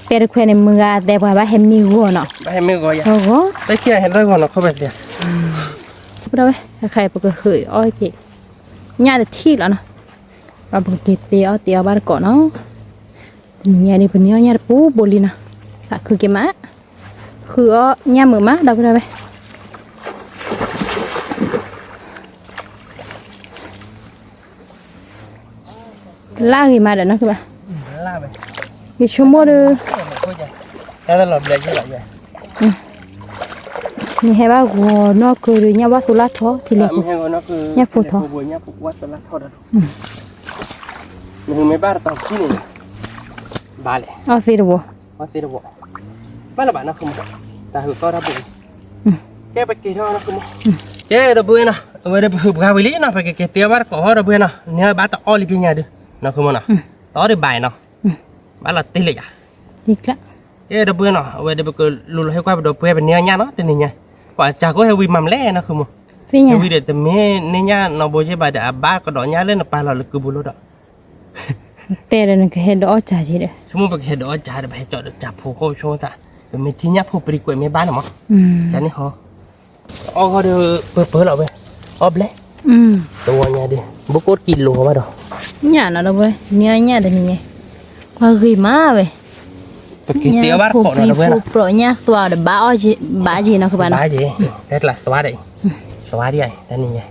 တဲတခွဲန့ၣ်မုၢ်ဂၤတဲပှၤဘၣ်ဟဲမ့ၢ်ဂီၤနီၤ, ဘၣ်ဟဲမ့ၢ်ဂီၤယၤ, ဂီၤ, တၢ်ခံဂၤဟဲလၢဂီၤနီၤ ခိၣ်ဘဲသ့, ပုၢ်ဒီဝဲၢ် တခါအံၤပကဟုးအီၣ်က့ၤ, ညၣ်တထံၣ်လီၤနီၤ, ပကက့ၤတ့အီၣ်တ့အီဘၣ်တကိးနီၤ, တနံၤညါဒ်ပနံၤအီၣ်ညၣ်တပူၤဘိလံနီၤ, သးခုက့ၤမး, ဃုအီၣ်ညၣ်မုာ်မး ဒီပုၢ်ဒီဝဲၢ် လၢဂ့ၤမးဒီးနီၢ်ကဘၣ်, ယဆိကမိၣ်ဒီး, နဟဲဘၣ်ဂီၤနီၢ်ကၢၤဒီးညၣ်ဝါသိလၢ်ထီၣ်ထံလဲၣ်, ညၣ်ဖိထီၣ်, နမ့ၢ်ဘၣ်တတီၤခံန့ၣ်, ဘၣ်လဲၣ်, အီၣ်သ့တဝီ, အီၣ်သ့တဝီ, ဘၣ်လၢၤဘၣ်နီၢ်ကမီၤ, တၢ်ဟုးသီၣ်တၢ်ဘိး, ကဲပက့ၤထီၣ်နီၢ်ကမီၤ, ကဲဒီပုၢ်ဝဲၢ်နီၤ အဝဲဒီးပဟုးပှၤဝံၤလံနီၤ ပကက့ၤတ့အီၣ်ဘၣ်တကိးဟီဒီပုၢ်ဝဲၢ်နီၤ နဟဲဘၣ်တအီၣ်လံပညါဒုး, နီၢ်ကမီၤနီၤ, တအီၣ်ဒံးဘၣ်နီၤ, ဘၣ်လီၤတ့ၢ်လၢယၤ ကဲဒီပုၢ်ဝဲၢ်နီၤ အဝဲဒီးပကလူလီၤဟ့ၣ်ကွၢ်ပဒီပုၢ်ဝဲၢ်ပန့ၢ်အီၣ်ညၣ်နီၤ တနံၤညါ, ပှၤစၢ်ကိၣ်ဟဲဝံၤမၤမလဲၣ်နီၢ်ကမီၤ, ဟဲဝံၤဒီးတမ့ၢ်န့ၢ်ညၣ်နီၢ်ဘိယ့ၢ်ဘၣ်ဒီး အဘၣ်ကဒီးညၣ်လၢနပာ်လီၤလၢကုဘိလိဒီး တဲဒီးနကဟဲဒီးအီၣ်စၢ်က့ဒီး ဆိကမိၣ်ပကဟဲဒီးအီၣ်စၢ်ဒီး ပဟဲကၠီဒီးစၢ်ဖိဃိဆိသး, ပမ့ၢ်ထံၣ်ညၣ်ဖိပြံကွဲးမ့ၢ်ဘၣ်န့ၣ်မး, ကန့ၣ်ဟီ, အီၣ်ဂီၢ်ဒီးပၢပၢလီၤဝဲ, အီၣ်ဘျဲၣ်, တဝီညါဒီး ဘူးကအိၣ်တကံလိာ်ဘၣ်ဒီး, ညၣ်နီၤဒီပုၢ်ဝဲၢ် န့ၢ်အီၣ်ညၣ်တနံၤညါ, ပှၤဂ့ၤမးဝဲ, ပက့ၤတ့အီၣ်ဘၣ်တကိးနီၤဒီပုၢ်ဝဲၢ်နီၤ, ညၣ်သွါဒီးဘၣ်အီၣ်က့, ဘၣ်က့နီၤ ကဘၣ်နီၤ, ဘၣ်က့, တဲကျးသွါဒီးအံၤ, သွါဒံးအံၤ တနံၤညါ,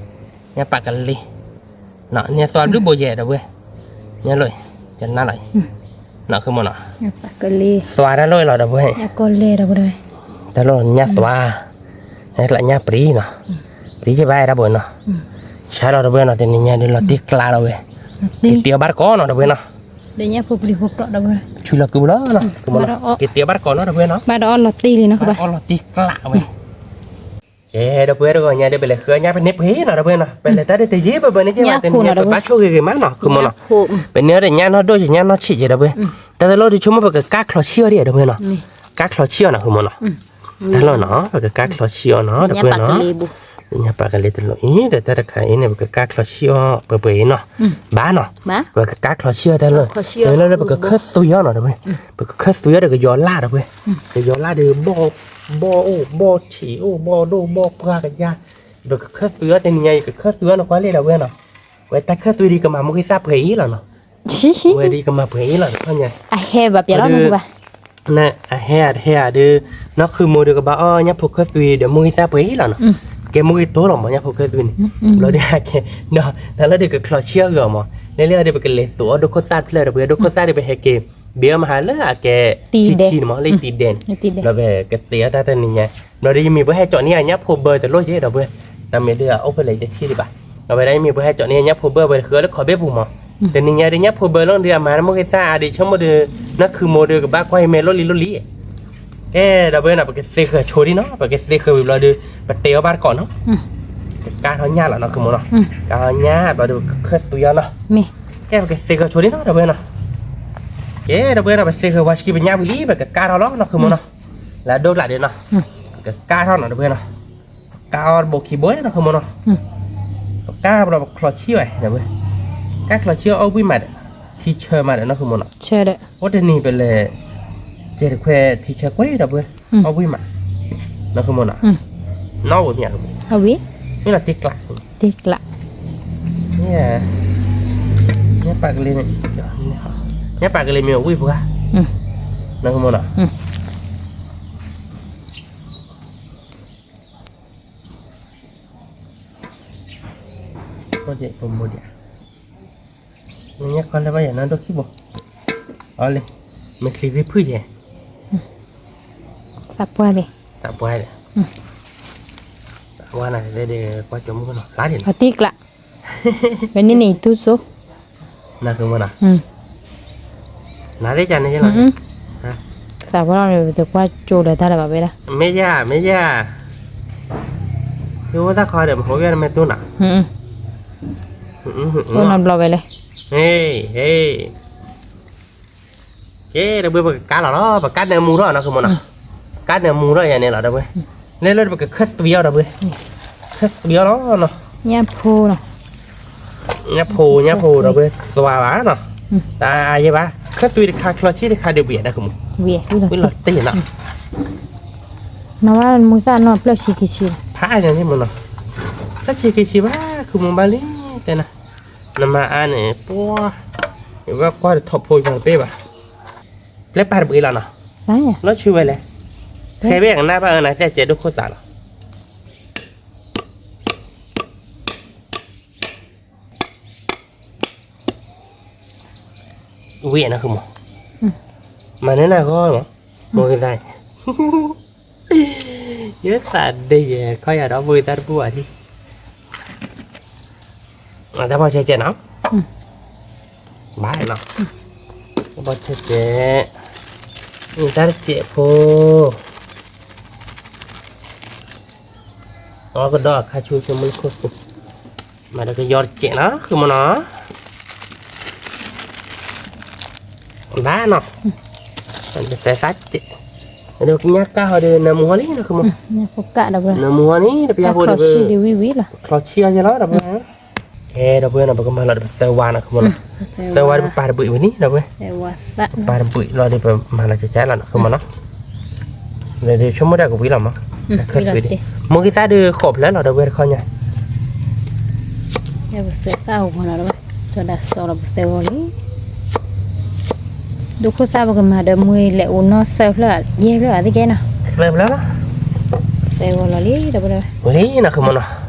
ညၣ်ပာ်ကလံၤ န့ၣ်သွါဘျုးဘိယဲၢ်ဒီပုၢ်ဝဲၢ်, ညါလီၤ, ကနၣ်လီၤ, နီၢ်ခုမီၤနီၤ, သွါတၢ်လီၢ်အံၤလီၤဒီပုၢ်ဝဲၢ်, တၢ်လီၢ်ညၣ်သွါ, ညၣ်ကျးညၣ်ပြံနီၤ, ပြံကဘၣ်ဒီပုၢ်ဝဲၢ်နီၤ, ဆါလီၤဒီပုၢ်ဝဲၢ်နီၤ တနံၤညါဒုးလီၤတံၢ်ကျါလီၤဝဲ, က့ၤတ့အီၣ်ဘၣ်တကိးနီၤဒီပုၢ်ဝဲၢ်နီၤ, ဆူလီၤကုဘိလီၤ, က့ၤတ့အီၣ်ဘၣ်တကိးနီၤဒီပုၢ်ဝဲၢ်နီၤ, ဘၣ်ဒီးအီၣ်လီၤတံၢ်လံနီၤ, ဘၣ်ဒီးအီၣ်လီၤတံၢ်ကျါဝဲ ကဲ ဒီပုၢ်ဝဲၢ်တဂီၤညါဒီး ပလဲၤဃုအီၣ်ညၣ်ပန့ၢ်ပှ့ၤနီၤ ဒီပုၢ်ဝဲၢ်နီၤ, ပလဲၤတၢ်ဒ်တယံာ်ဘၢဘၢန့ၣ်က့ဘၣ် တနံၤညါပဘၣ်ဆိၣ်ဂ့ၤဂ့ၤမးနီၤ ခုမီၤနီၤ, ပန့ၢ်အီၣ်ဒီးညၣ်နီၢ်ဒိၣ်က့ၤညၣ်နီၢ်ဆံးက့ၤ ဒီပုၢ်ဝဲၢ်, တၢ်တလိၣ်ဒုးဆိကမိၣ်ပကကၢ်ချီဆံးအီၣ်ဒံး ဒီပုၢ်ဝဲၢ်နီၤ, ကၢ်ချီဆံးအီၣ်နီၤ ခုမီၤနီၤ, တၢ်လီၢ်နီၤ ပကကၢ်ချီဆံးအီၣ်နီၤ ဒီပုၢ်ဝဲၢ်နီၤ, ညၣ်ပာ်ကလံၤတလိၣ်အံၤ ဒီးတၢ်တခါအံၤန့ၣ် ပကကၢ်ချီဆံးအီၣ်ပှဲၤပှဲၤအံၤနီၤ, ဘၣ်နီၤ, ပကကၢ်ချီဆံးအီၣ်တၢ်လီၢ်, လၢလၢပကခၢၣ်သွံအီၣ်နီၤ ဒီပုၢ်ဝဲၢ်, ပကခၢၣ်သွံအီၣ်ဒီးကယီၤလၢ် ဒီပုၢ်ဝဲၢ်, ကယီၤလၢ်ဒီး ဘီၣ်အိၣ် ဘီၣ်ဆံးအိၣ် ဘီၣ်ဒိၣ်ဘီၣ်ပှၢ်ကယါ, ပကခၢၣ်သွံအီၣ်တနံၤညါအံၤ ကခၢၣ်သွံအီၣ်နီၤ ကွၢ်လံ ဒီပုၢ်ဝဲၢ်နီၤ, ဝဲတၢ်ခၢၣ်သွံဒ်ကမၤမိၢ်ဂံၢ်သၣ်ပှဲၤအံၤလီၤနီၤ, ဝဲဒ်ကမၤပှဲၤအံၤလီၤ တခီညါ, အဟဲဘၣ်ပျဲလီၤ အဟဲအတဟဲဧါဒီး နီၢ်ခုမီၤဒီးကဘၣ်အီၣ်ညၣ်ဖိခၢၣ်သွံဒီးမိၢ်ဂံၢ်သၣ်ပှဲၤအံၤလီၤနီၤ, ကဲမိၢ်ဂံၢ်တိၢ်လီၤမး ညၣ်ဖိခၢၣ်သွံန့ၣ်, ဘျီဒ်ကဲ, တၢ်လီၢ်ဒ်ကချီဆံးအီၣ်ဂ့ၤအီၤမး, လဲၤလၢအီၤဒီး ပကလဲၤသိးအီၣ်ဒိၣ်ခိၣ်သၣ်တဖျၢၣ်ဒီး ပကဒိၣ်ခိၣ်သၣ်ဒီး ပဟဲက့ၤ ဘ့အီၣ်မဟါလၢအကဲ ထံခံန့ၣ်မး လၢတံၤဒဲးန့ၣ်, ဘျီပကသ့အီၣ်တၢ်တနံၤညါ, ဘျီဒီးယမ့ၢ်ပှၤဟဲကၠီးန့ၢ်အညၣ်ဖိဘၢတလိၣ်က့ ဒီပုၢ်ဝဲၢ်, တၢ်မ့ၢ်ဒ်အအိၣ်ဖဲလဲၣ်ယတထံၣ်ဒံးဘၣ်, အဝဲဒၣ်ယမ့ၢ်ပှၤဟဲကၠီးန့ၢ်အညၣ်ဖိဘၢ ပှၤဃုအီၣ်လၢခီၣ်ဘ့ၣ်ပူၤမး, တနံၤညါဒ်ညၣ်ဖိဘၢလီၤဒ်အမၤမိၢ်ဂံၢ်သၣ်အါဒ်ဆိကမိၣ်ဒီး, နီၢ်ခုမီၤဒီးကဘၣ်ကွၢ်အံၤမဲာ်လိၣ်လံလိၣ်လံ ကဲ ဒီပုၢ်ဝဲၢ်နီၤ ပကသ့ဃၢၤဆိဒံးနီၤ ပကသ့ဃၢၤဝံၤဘျီဒီး ပတ့အီၣ်ဘၣ်တကိးနီၤ, ကကၢ်ထီၣ်ညၣ်လီၤ နီၢ်ခုမီၤနီၤ, ကၢ်ထီၣ်ညၣ်ဘျီဒီး ပကခၢၣ်သွံအီၣ်နီၤ, ကဲ ပကသ့ဃၢၤဆိဒံးနီၤ ဒီပုၢ်ဝဲၢ်နီၤ, ကဲ ဒီပုၢ်ဝဲၢ်နီၤ ပသ့ဃၢၤပှၤစကံပညၣ်ဝံၤလံ ပကကၢ်ထီၣ်လီၤ နီၢ်ခုမီၤနီၤ, လၢဒိၣ်ကျးဒံးနီၤ, ပကကၢ်ထီၣ်နီၤ ဒီပုၢ်ဝဲၢ်နီၤ, ပကၢ်အီၣ်တဘိခံဘိနီၤ နီၢ်ခုမီၤနီၤ, ပကၢ်ဘျီပချီဆံးအီၣ် ဒီပုၢ်ဝဲၢ်, ကၢ်ချီဆံးအီၣ် အီၣ်ဝံၣ်မးဒီး ထံဆၢမးဒီး နီၢ်ခုမီၤနီၤ, အိၣ်တနံၤပလဲၤ ကဲတခွဲထံဆၢကွံာ် ဒီပုၢ်ဝဲၢ်, အီၣ်ဝံၣ်မး, နီၢ်ခုမီၤနီၤ, နီၣ်ဝဲမ့ၢ်ဧါ, အီၣ်ဝံၣ်, မ့ၢ်လီၤတ့ကျး, တ့ကျး, ညၣ်ပာ်ကလံၤမ့ၢ်, ညၣ်ပာ်ကလံၤမ့ၢ်အဝံၣ်ပှၤ, နကမနီၤ, ညၣ်ကီလၢဘၣ်ယၤနါဒိၣ်ခံဘိ, အီလံ, မ့ၢ်ချံဂံၢ်ဖုၣ်ယဲ, သးပှၢ်လံ, သးပှၢ်လံ, ဝါနၤဒ်ကွၢ်ကၠိမုၣ်ကနီၤ ဖျါဒံးလီၤ, အတံကျး, ဝဲန့ၣ်န့ၣ် တူၢ်စိ, နကမနီၤ, နသ့ၣ်ကန့ၣ်လီၤ, သးပှၢ်လီၤန့ၣ် ပတကွၢ်ကၠိဒီးတၢ်လၢၤဘၣ်ဝဲဒၣ်, မ့ၢ်ယၤ မ့ၢ်ယၤ, သုအိၣ်သၣ်ခီဒီး မဟိဝဲနမဲာ်တူၢ်နၤ, အိၣ်နီတဘျီဝဲလဲၣ်, ဟ့ၣ် ကဲ ဒီပုၢ်ဝဲၢ် ပကကါလီၤလီၤ, ပကါနၢမူထီၣ်နီၤ ဃုမနီၤ, ကါနၢမူထီၣ်ယၤန့ၣ်လီၤ ဒီပုၢ်ဝဲၢ်, လဲၤလၢပကခၢၣ်သွံအီၤ ဒီပုၢ်ဝဲၢ်, ခၢၣ်သွံအီၤလီၤနီၤ, ညၣ်ဖိ, ညၣ်ဖိ ဒီပုၢ်ဝဲၢ် သွါဘၣ်နီၤ, တၢ်အါယဲဘၣ်, ခၢၣ်သွံတခါ ချီဆံတခါဒီးဘှံးဒၣ် ဃုမနီၤ, ဝံၤလီၤတ့ၢ်နီၤ, နဝဲမူသၣ်နီၢ် ပျၢၢ်ဆံခံဆံ, ဖးအါန့ၣ်မနီၤ, ပျၢၢ်ဆံခံဆံဘၣ် ဃုမဘၣ်လံ, တဲနၤ နမၤအါန့ၣ် ပှၤ, ယဝဲကွၢ်တထီၣ်ဖိယၤတပ့ၢ်ဘၣ်, ပျဲပာ်တဘှံးလီၤနီၤ, လီၤဆူဝဲလဲၣ်, ခဲဘ့ၣ်ကနၣ်ဘၣ်အၢနၤ တဲကဲဒိၣ်ခိၣ်သးလီၤ, ဝံၤနၤ ဃုမနီၤ, မၤန့ၢ်နၤဂီၢ်မး, မိၢ်ဂ့ၤသး ယသးဒ့ယဲ ခီယၤဒီး မိၢ်ဂ့ၤသးတဘူၣ်ဘၣ်ဒံး, တၢ်ဘီၣ်ဆဲးကဲးနီၤ, ဘၣ်နီၤ, တၢ်ဘီၣ်ဆဲးကဲး, တၢ်တစဲးဖိ, အကဒီးအခါဆူဆိမုၢ်ခိၣ်သူ, မၤဒီးကယီတစဲးနီၤ ဃုမနီၤ, ဘၣ်နီၤ, တစဲးသးစဲး, ဒီးကညါကၣ်ဟီဒီး နၢမူဟီလံနီၤ ဃုမနီၤ, နၢမူဟီန့ၣ် တပယါဖိဒီး ချီဆံအီၤယဲလီၤ ဒီပုၢ်ဝဲၢ်, ကဲ ဒီပုၢ်ဝဲၢ်နီၤ ပကမၤလီၤဒီးပသၢဝါနီၤ ဃုမနီၤ, သၢဝါဒီးပပာ်တဘှံးဝံၤလံ ဒီပုၢ်ဝဲၢ်, ပပာ်တဘှံးလီၤဒီး ပမၤလီၤကကါလီၤနီၤ ဃုမနီၤ, ဒီးဆိကမိၣ်တၢ်ကဝံၤလီၤမး, မိၢ်ဂ့ၤသးဒီးဃိးဖျၢၣ်လီၤ ဒီပုၢ်ဝဲၢ်တခီညါ ပသၢသၣ်အိၣ်မးလီၤ ဒ်သိးဒီးပသၢဂီၤလံ, ဒိၣ်ခိၣ်သၣ်ပကမၤဒီးမ့ၢ်လဲၤအိၣ်နီၢ်သၢဖျၢၣ် ယဲၢ်ဖျၢၣ်အသကဲနီၤ, သၢဖျၢၣ်လီၤ, သၢဂီၤလီၤလံ ဒီပုၢ်ဝဲၢ်, ဝံၤလံနီၤ ဃုမနီၤ,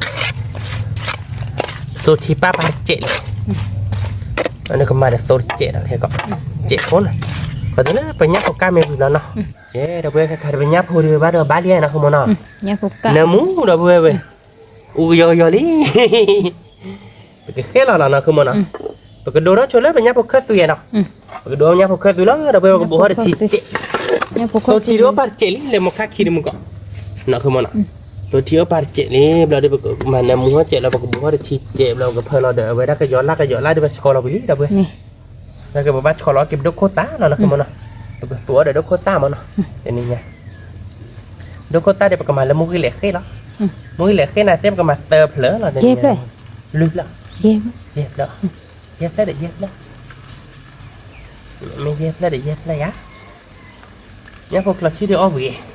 သိထံပၢ်ပၢ်တစဲးလံ, အန့ၣ်ကမၤဒီးသိတစဲးဒီးခဲကီး, စဲးဖိနီၤ, ခီတုၤလၢပညၣ်ဖိကၢ်မ့ၢ်ဝံၤလီၤနီၤ, ကဲ ဒီပုၢ်ဝဲၢ် ခဲခါဒီးပညၣ်ဖိဒီးဘၣ်ဒီးဘၣ်လံနီၤ ဃုမနီၤ, နၢမူဒီပုၢ်ဝဲၢ်ဝဲ အူကယီကယီလံ, ပကဃဲလီၤလီၤနီၤ ဃုမနီၤ, ပကဒိးထီၣ်ဆိလၢပညၣ်ဖိခၢၣ်သွံနီၤ, ပကဒိးညၣ်ဖိခၢၣ်သွံလီၤ ဒီပုၢ်ဝဲၢ် ပကဘူးထီၣ်တထံစဲး, သိထံဒီးအိၣ်ပၢ်တစဲးလံ လဲၤမိၢ်ခါခံဒီးမုၢ်ကီး, နီၤ ဃုမနီၤ, သိထံအိၣ်ပၢ်တစဲးလံ ဘျီဒီးပကမၤနၢမူဟီၣ်စဲးလီၤ ပကဘူးထီၣ်တထံစဲး ဘျီပကဖၢလီၤဒီး အဝဲဒၣ်ကယီၤလၢ်ကယီၤလၢ်ဒီး ပဆှီလီၤဝံၤလံ ဒီပုၢ်ဝဲၢ် ကဲ ပဘၣ်ဆီလီၤက့ၤပဒိၣ်ခိၣ်သၣ်လီၤနီၤ ဃုမနီၤ, ပကသူအီၤဒီးဒိၣ်ခိၣ်သၣ်မနီၤ, တနံၤညါ ဒိၣ်ခိၣ်သၣ်ဒီး ပကမၤလၢမူဂံၢ်လဲၤဃ့ၢ်လီၤ, မူဂံၢ်လဲၤဃ့ၢ်န့ၣ်သ့ၣ် ပကမၤသၢဖျၢၣ်လီၤ တနံၤညါ, လွံၢ်ဖျၢၣ်, ယဲၢ်ဖျၢၣ်, ယဲၢ်ဖျၢၣ်ဒီးယဲၢ်ဖျၢၣ်, မ့ၢ်ယဲၢ်ဖျၢၣ်ဒီးယဲၢ်ဖျၢၣ်ယၤ, ညၣ်ဖိချီဆံဒီးအီၣ်ဝံၤ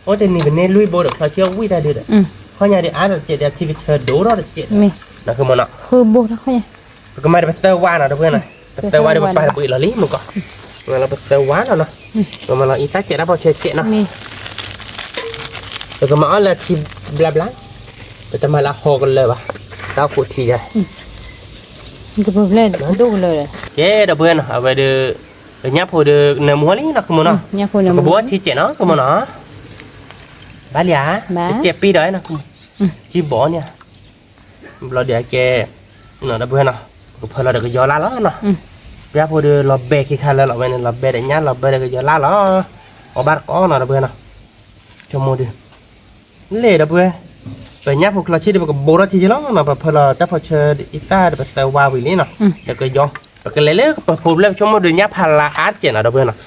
အိၣ်တနံၤပန့ၢ်လွံၢ်ဘိဒီး ချီဆံအီၣ်ဝံၣ်တၢ်ဒုဒီး, ခီညါဒီးအါဒီးစဲးဒီး ထံကဆၢဒိၣ်ထီၣ်တစဲးဒီး, နီၤ ဃုမနီၤ, ပကမၤဒီးပသၢဝါနီၤ ဒီပုၢ်ဝဲၢ်နီၤ, ပသၢဝါဒီးပပာ်တဘှံးလီၤလံ မုၢ်ကီး, မၤလီၤပသၢဝါလီၤနီၤ, ပမၤလီၤအံသၣ်စဲးတၢ်ဘီၣ်ဆဲးစဲးနီၤ, ပကမၤအီၣ်လၢထံဘျါဘျါ, ပတမၤလၢအဟီကလၢာ်ဘၣ်, တၢ်အိၣ်ဃိးထံယါ ကဲ ဒီပုၢ်ဝဲၢ်နီၤ အဝဲဒီး ပညၣ်ဖိဒီးနၢမူဟီလံနီၤ ဃုမနီၤ, ပကဘူးထံစဲးနီၤ ဃုမနီၤ, ဘၣ်လံဧါ, တစဲးပ့ၤဒီးနီၤ ဃုမနီၤ, ကံဘီန့ၣ်, ဘျီဒီးကဲ, ဒီပုၢ်ဝဲၢ်နီၤ, ပကဖၢလီၤဒီးကယီၤလၢ်လီၤနီၤ, ပညၣ်ဖိဒီးလီၤဘဲခံခါလၢာ်လီၤဝဲန့ၣ် လီၤဘဲဒီးညၣ်လီၤဘဲဒီးကယီၤလၢ်လီၤ, အီၣ်ဘၣ်တကိးနီၤ ဒီပုၢ်ဝဲၢ်နီၤ, ဆိကမိၣ်ဒီး လဲၣ် ဒီပုၢ်ဝဲၢ်, ပညၣ်ဖိချီဆံဒီး ပကဘူးထီၣ်ထံယါလီၤနီၤ, ပဖၢလီၤတၢ်ဖီဆၢအံသၣ်ဒီး ပသၢဝါဝံၤလံနီၤ, ဒီးကယီၤ, ပကလဲၤလၢပဖိဖျၢၣ် ဆိကမိၣ်ဒီးညၣ်ဖးလၢအါတစဲးနီၤ ဒီပုၢ်ဝဲၢ်နီ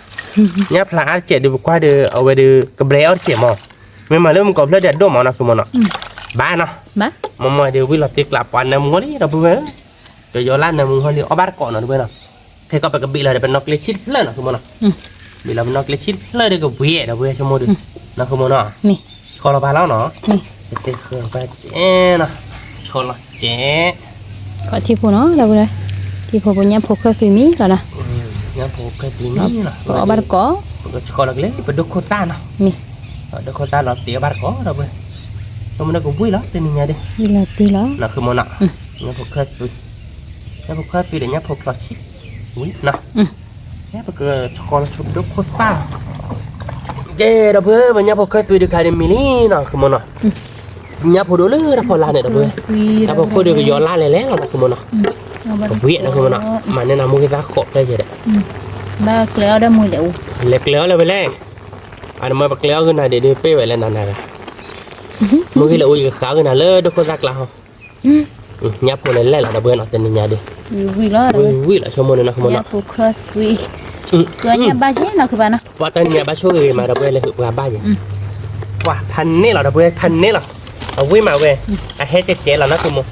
ၤ, ညၣ်ဖးလၢအါတစဲးဒီး ပကွၢ်ဒီး အဝဲဒီး ကဘျဲအီၣ်တစဲးမး, မ့ၢ်မၤလၢမုၢ်ကီးဖျၢၣ်ဒီးအဒိၣ်မးနီၤ ဆိကမိၣ်နီၤ, ဘၣ်နီၤ, မ့ၢ်မ့ၢ်ဒီးဝံၤလီၤတ့ကျးပှၤနၢမူလံ ဒီပုၢ်ဝဲၢ်, ကယီၤလၢ်နၢမူဟီလံ အီၣ်ဘၣ်တကိးနီၤ ဒီပုၢ်ဝဲၢ်နီၤ, ခဲကီးပကဘ့ၣ်လီၤဒီး ပနီၣ်ကျဲဆံတဖျၢၣ်နီၤ ဆိကမိၣ်နီၤ, ဘ့ၣ်လီၤပနီၣ်ကျဲဆံတဖျၢၣ်ဒီးကဝံၤဒီပုၢ်ဝဲၢ် ဆိကမိၣ်ဒီး, နီၤ ဆိကမိၣ်နီၤ, ဆီလီၤပာ်လီၤနီၤ, တ့ဃၢဘၣ်ကဲနီၤ, ဆီလီၤကဲ, ခီၣ်ထံဖိနီၤ ဒီပုၢ်ဝဲၢ်, ထံဖိပညၣ်ဖိခၢၣ်သွံမံလီၤနီၤ, ညၣ်ဖိခၢၣ်သွံမံနီၤ, ပအီၣ်ဘၣ်တကိး, ပကဆီလီၤကလဲ ပဒိခိၣ်သၣ်နီၤ, မ့ၢ်, ဒိခိၣ်သၣ်လီၤတ့အီၣ်ဘၣ်တကိး ဒီပုၢ်ဝဲၢ်, ဆိကမိၣ်ဒီးကဝံၣ်လီၤ တနံၤညါဒုး, လီၤတ့လီၤ, နီၤ ဃုမိၢ်နီၤ, ညၣ်ဖိခၢၣ်သွံ, ညၣ်ဖိခၢၣ်သွံဒီးညၣ်ဖိချီဆံၣ်, ဝံၤနီၤ ပကဆီလီၤဆိပဒိခိၣ်သၣ်, ကဲ ဒီပုၢ်ဝဲၢ် ပညၣ်ဖိခၢၣ်သွံဒုးခါဒုးမံလံနီၤ ဃုမိၢ်နီၤ, ညၣ်ဖိဒိၣ်လၢတၢ်ဖီလာ်န့ၣ် ဒီပုၢ်ဝဲၢ်, တၢ်ဖီခိၣ်ဒုးကယီၤလါလဲၤလဲၤလီၤနီၤ ဃုမိၢ်နီၤ, ကဝံၣ်နီၤ ဃုမိၢ်နီၤ, မၤန့ၢ်နၤမူကသၣ်ဃိးဖျၢၣ်ယဲဒီး, ဘၣ်ကျဲအီၣ်ဒီးမူလဲၤအူ, လဲၤကျဲအီၣ်လၢဝဲလဲၣ်, အန့ၣ်မ့ၢ်ပကျဲအီၣ်ဂ့ၤနၤဒံးဒုး ပ့ၢ်ဝဲလဲၣ်နၤနၤဂၤ, မူဂ့ၤလဲၤအူ ယကဃါဂ့ၤနၤလၢဒိခိၣ်သၣ်ကျါဟီ ညၣ်ဖိလဲၤလဲၤလီၤ ဒီပုၢ်ဝဲၢ်နီၤ တနံၤညါဒုး, ဝံၤလီၤ ဝံၤလီၤ ဆိကမိၣ်န့ၣ်နီၤ ညၣ်ဖိခၢၣ်သွံ, ကညၣ်ဘၣ်က့နီၤ ဃုဘၣ်နီၤ, ပှၤတနံၤညါဘၣ်ဆိၣ်ဂ့ၤဂ့ၤမး ဒီပုၢ်ဝဲၢ် လဲၤဟုးပှၤဘၣ်ယဲ, ပှၤဖးန့ၢ်လီၤ ဒီပုၢ်ဝဲၢ် ဖးန့ၢ်လီၤ, အဝံၣ်မးဝဲ, အဟဲကဲကဲလီၤနီၤ ဃုမိၢ်,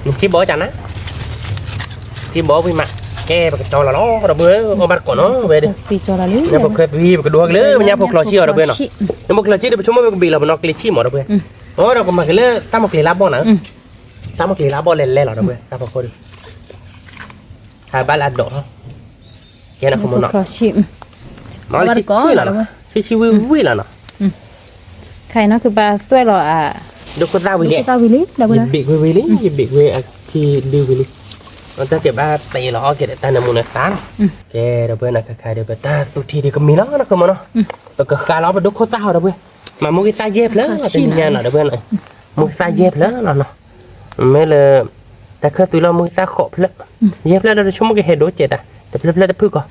နထံၣ်ဘီကနၤ, ထံၣ်ဘီဝံၣ်မး, ကဲ ပကကၠီလီၤလီၤ ဒီပုၢ်ဝဲၢ် အီၣ်ဘၣ်တကိးနီၤ ဝဲဒုး, ညၣ်ဖိခၢၣ်သွံ ပကဒိက့ၤလၢ ပညၣ်ဖိချီဆံၣ်အီၤ ဒီပုၢ်ဝဲၢ်နီၤ, ညၣ်ဖိချီဆံၣ်ဒုး ပဆိကမိၣ် ပကဘ့ၣ်လီၤ ပနီၢ်ကျ့ဆံၣ်မး ဒီပုၢ်ဝဲၢ်, အဒီးကမၤက့ၤလၢတၢ်မီၢ်ကျ့ၤလါဘီၣ်နၤ တၢ်မီၢ်ကျ့ၤလါဘီၣ်လဲၤလဲၤလီၤ ဒီပုၢ်ဝဲၢ် တၢ်ဖီခိၣ်ဒုး, ဟးဘၣ်လၢအဒိး, ကဲနီၤ ဃုမိၢ်နီၤ, မ့ၢ်လၢဆံၣ်ဆံၣ်လီၤနီၤ, ဆံၣ်ဆံၣ်ဝံၣ်ဝံၣ်လီၤနီၤ, ခါအံၤနီၤ ကဘၣ်သွဲၣ်လီၤအ, ဒိခိၣ်သၣ်ဝံၤလံ, ယဘ့ၣ်ကွံာ်ဝံၤလံ ယဘ့ၣ်ကွံာ်အထံဒုဝံၤလံ, တၢ်ကဘၣ်တ့လီၤအီၣ်က့ၤဒီးတၢ်နၢမူနသါနီၤ, ကဲ ဒီပုၢ်ဝဲၢ်နီၤ ခါခါဒုး ပတၢ်သူထံဒုးကမံၤလီၤနီၤ ဃုမိၢ်နီၤ, ပကဃါလီၤပဒိခိၣ်သၣ်ဟီ ဒီပုၢ်ဝဲၢ်, မၤမူကသၣ်ယဲၢ်ဖျၢၣ်လီၤ တနံၤညါနီၤ ဒီပုၢ်ဝဲၢ်နီၤ, မူကသၣ်ယဲၢ်ဖျၢၣ်လီၤနီၤ, မ့ၢ်လၢ တၢ်ခၢၣ်သွံလီၤ မူကသၣ်ဃိးဖျၢၣ်, ယဲၢ်ဖျၢၣ်လီၤ ဒီးဆိကမိၣ်ကဟဲဒိၣ်ကဲးတၢ် တဖျၢၣ်ဖျၢၣ်တဖုၣ်ကီး,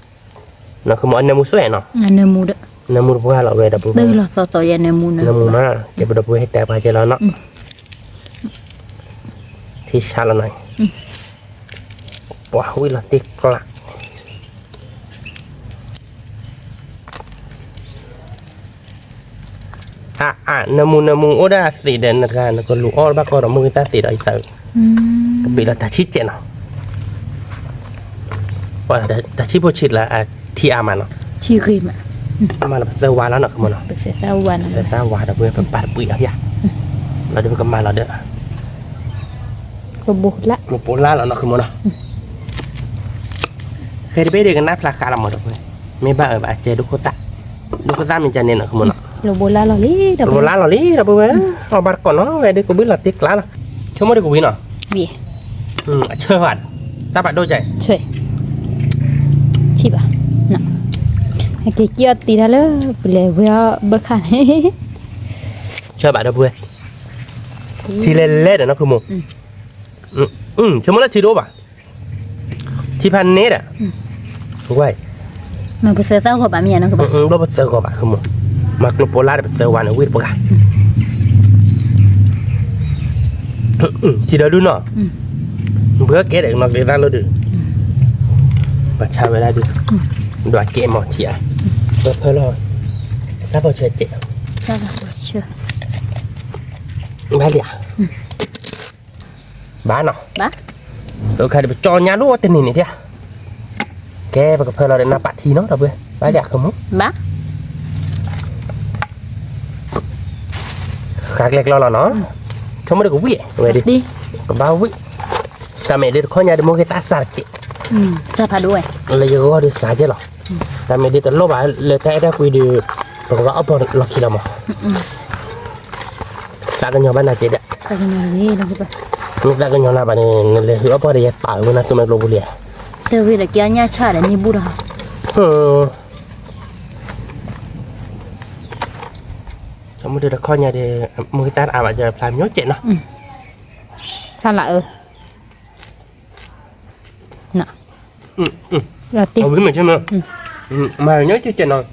နီၤ ဃုမိၢ် အနၢမူဆိၣ်ဂ့ၤနီၤ, နၢမူတပှၢ်လီၤဝဲဒီပုၢ်ဝဲၢ်, နၢမူမး, ကဲပဒီပုၢ်ဝဲၢ်ဟဲတဲပှၤကဲလီၤနီၤ, ထံဆါလီၤနီၤ, ပှၤဝံၣ်လီၤတ့ကျး အါအါ နၢမူနၢမူအိၣ်ဒၣ်သ့ဒီး နတဂၤ နကလူၤအီၣ်ဘၣ်ကီဒီး မုၢ်ဂ့ၤတၢ်သ့ဒီးအံၤသး, ကဘ့ၣ်လီၤတၢ်ဆံၣ်စဲးနီၤ, တၢ်ဆံၣ်ဖိဆံးလၢအထံအါမးနီၤ, မးလီၤပသၢဝါလီၤနီၤ ကမနီၤ, ပသၢဝါဒီးပဝဲပပာ်တပှံၤအီၤယါ, လီၤဒီးပကမၤလီၤဒီး ကဘိလၢ်လီၤနီၤ ကမနီၤ, ဃဲတဘ့ၣ်ဒံးကနၣ်ဖျါဃးလီၤမးဒီပုၢ်ဝဲၢ်, မ့ၢ်ဘၣ်အၢဘၣ်အစဲဒိၣ်ခိၣ်သၣ်, ဒိၣ်ခိၣ်သၣ်မ့ၢ်ကန့ၣ်နီၤ ကမနီၤ, လဘိလၢ်လီၤလံ, လဘိလၢ်လီၤလံဒီပုၢ်ဝဲၢ်, အီၣ်ဘၣ်တကိးနီၤ ဝဲဒုးကဘုၣ်လီၤတ့ကျးလီၤ, ဆိကမိၣ်ဒုးကဝံၤနီၤ, အဆၢဘၣ်, တၢ်ဘၣ်ဒိၣ်ကဲ, ဆံၣ်ဘၣ်, အက့ၤကံၣ်အီၣ်တံၤတၢ်လၢ ပလဲၤဝဲအီၣ်ဘၢခါန့ၣ်, ဆၢဘၣ်ဒီပုၢ်ဝဲၢ်, ထံလဲၤလဲၤဒီးနီၤ ဃုမိၢ်, ဆိကမိၣ်လၢထံတအိၣ်ဘၣ် ထံဖးန့ၣ်ဒီး, ဝဲ, မ့ၢ်ပသၢသၣ်ဂီၤဘၣ်မ့ၢ်ဧါနီၤ ကဘၣ်, ဘၣ်ပသၢဂီၤဘၣ် ဃုမိၢ်, မၤကျိပိလါဒီးပသၢဝါန့ၣ် ဝံၣ်တပှၢ်, ထံဒီဒုနီၤ, ဘၢကဲဒီးနီၢ်က့ၤသၣ်လိဒု, ဘၣ်ဆါဝဲဒၣ်ဒု, ဒွးကဲမီၤထံဧါ, ဘၢဖၢလီၤ, တၢ်ပီၢ်ဆၢကဲ, ဘၣ်လံဧါ ဘၣ်နီၤ, ဘၣ်, အခါဒုးပကၠီညါလိၣ်တနံၤန့ၣ်ဒၣ်, ကဲ ပကဖၢလီၤဒီးနၢ်ပာ်ထံနီၤ ဒီပုၢ်ဝဲၢ် ဘၣ်လံဃုမိၢ်, ဘၣ်, ဃါကျဲကျီလီၤနီၤ, ဆိကမိၣ်ဒုးကဝံၣ်ဝဲဒၣ်, ကဘၣ်ဝံၣ်, တၢ်မဲာ်ဒုးတခီညါဒုး မိၢ်ဂ့ၤသးစၢ်တကဲး, လၢယဂီၢ်ဒုးစၢ်ကဲလီၤ, တၢ်မဲာ်ဒုးတလိၣ်ဘၣ်လၢတၢ်အဲၣ်တၢ်ကွံဒုး, ပကဘၣ်အီၣ်ပီၢ်လီၢ်ခံလီၤမး သးကညီၤဘၣ်နၤကဲဒၣ်, မ့ၢ်သးကညီၤနၤဘၣ်န့ၣ် နလဲၤဟုးအီၣ်ပီၢ်ဒီးယပာ်ဝဲနၤသူမဲာ်ကျိပူၤလံဧါ, တဝံၤဒီးကဲညၣ်ဆၣ်ဒီးန့ၢ်ဘူၣ်ဒီး, ဆိကမိၣ်ဒုးတခီညါဒီး, မုၢ်ဂ့ၤသၣ်တအါဘၣ် ယဖျါမ့ၢ်ကဲနီၤ, ဖျါလၢအၢ အဝံမ့ၢ်ဆ့ၣ်မ့ၢ်, မၤလၢညၣ်အုၣ်ကဲးနီၤ,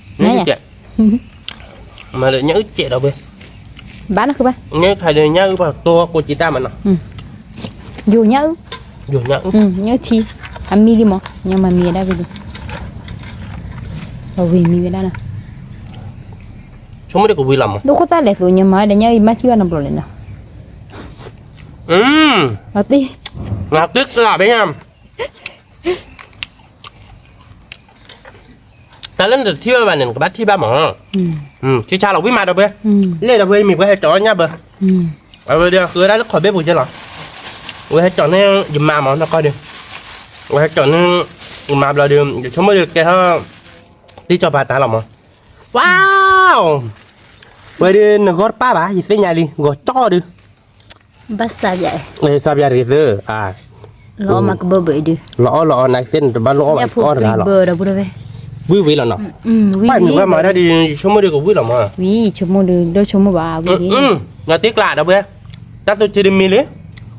ညၣ်အုၣ်ကဲး, မၤလၢညၣ်အုၣ်ကဲးဒီးဘၣ်, ဘၣ်နီၤ ဃုဘၣ်, ညၣ်အုၣ်ခါဒီးညၣ်အုၣ်ပှၤတိၢ်ကိးက့တၢ်မးနီၤ, ယိာ်ညၣ်အုၣ်, ယိာ်ညၣ်အုၣ်, ညၣ်အုၣ်ထံ, အမံလံမး, ညၣ်မၤမံဒၣ်ဝံၤလံ, အဝံမံဝဲဒၣ်နီၤ, ဆိကမိၣ်ဒုးကဝံၤလီၤမး, ဒိၣ်ခိၣ်သၣ်လဲၤသိးညါမးဒီးညၣ်အုၣ်မၤထံၣ်ဘၣ်နီတဘျီလဲၣ်နီၤ, အတ့ၢ်, ငါတ့ၢ်သးဘၣ်ညါ, ဆိကမိၣ်ဒုးကဝံၤလီၤမး, ဒိၣ်ခိၣ်သၣ်လဲၤသိးညါမးဒီးညၣ်အုၣ်မၤထံၣ်ဘၣ်နီတဘျီလဲၣ်နီၤ, အတ့ၢ်, ငါတ့ၢ်သးဘၣ်ညါ, တၢ်လၢနတထံၣ်ဘၣ်ဘၣ်န့ၣ် နကဘၣ်ထံၣ်ဘၣ်မး, ဆံဆါလီၤ ဝံၣ်မးဒီပုၢ်ဝဲၢ်, လဲၣ်ဒီပုၢ်ဝဲၢ် ယမ့ၢ်ပှၤဟဲကၠီအီၣ်ညၣ်ဘၢ, အဝဲဒၣ်ဃုဝဲဒၣ်လၢခီၣ်ဘ့ၣ်ပူၤကဲလီၤ, ဝဲဟဲကၠီန့ၢ်ယမါမးနီၢ်ကီၢ်ဒီး, ဝဲဟဲကၠီန့ၢ်ယမါဘျီဒီး ယဆိကမိၣ်ဒီးကဲထီၣ် တံၢ်ကၠီၤပၤတၢ်လီၤမး, ဝါ ဝဲဒၣ်နဂီၢ်တပၣ်ဘၣ် ယသ့ၣ်ညါလံ ဂီၤကၠီဒုး, ဘၣ်စးဘၣ်, စးဘၣ်တဂ့ၤသၢ, လီၤအီၣ်မးကဘၢဘၢအံၤဒုး, လီၤအီၣ်လီၤအီၣ်နၤသ့ၣ်န့ၣ် တဘၣ်လိၣ်အီၣ်ဘၣ်တကအီၣ်တဂၤလီၤ, ဝံၣ်ဝံၣ်လီၤနီၤ, ပၢ်မုၢ်ဝဲမၤဒၣ်ဒုး ယဆိကမိၣ်ဒီးကဝံၣ်လီၤမး, ဝံၣ်ဆိကမိၣ်ဒုး ဒီးဆိကမိၣ်ဘၣ်ဝံၣ်, နတ့ကျးဒီပုၢ်ဝဲၢ်, တၢ်သူၣ်ထံဒုးမံလံ,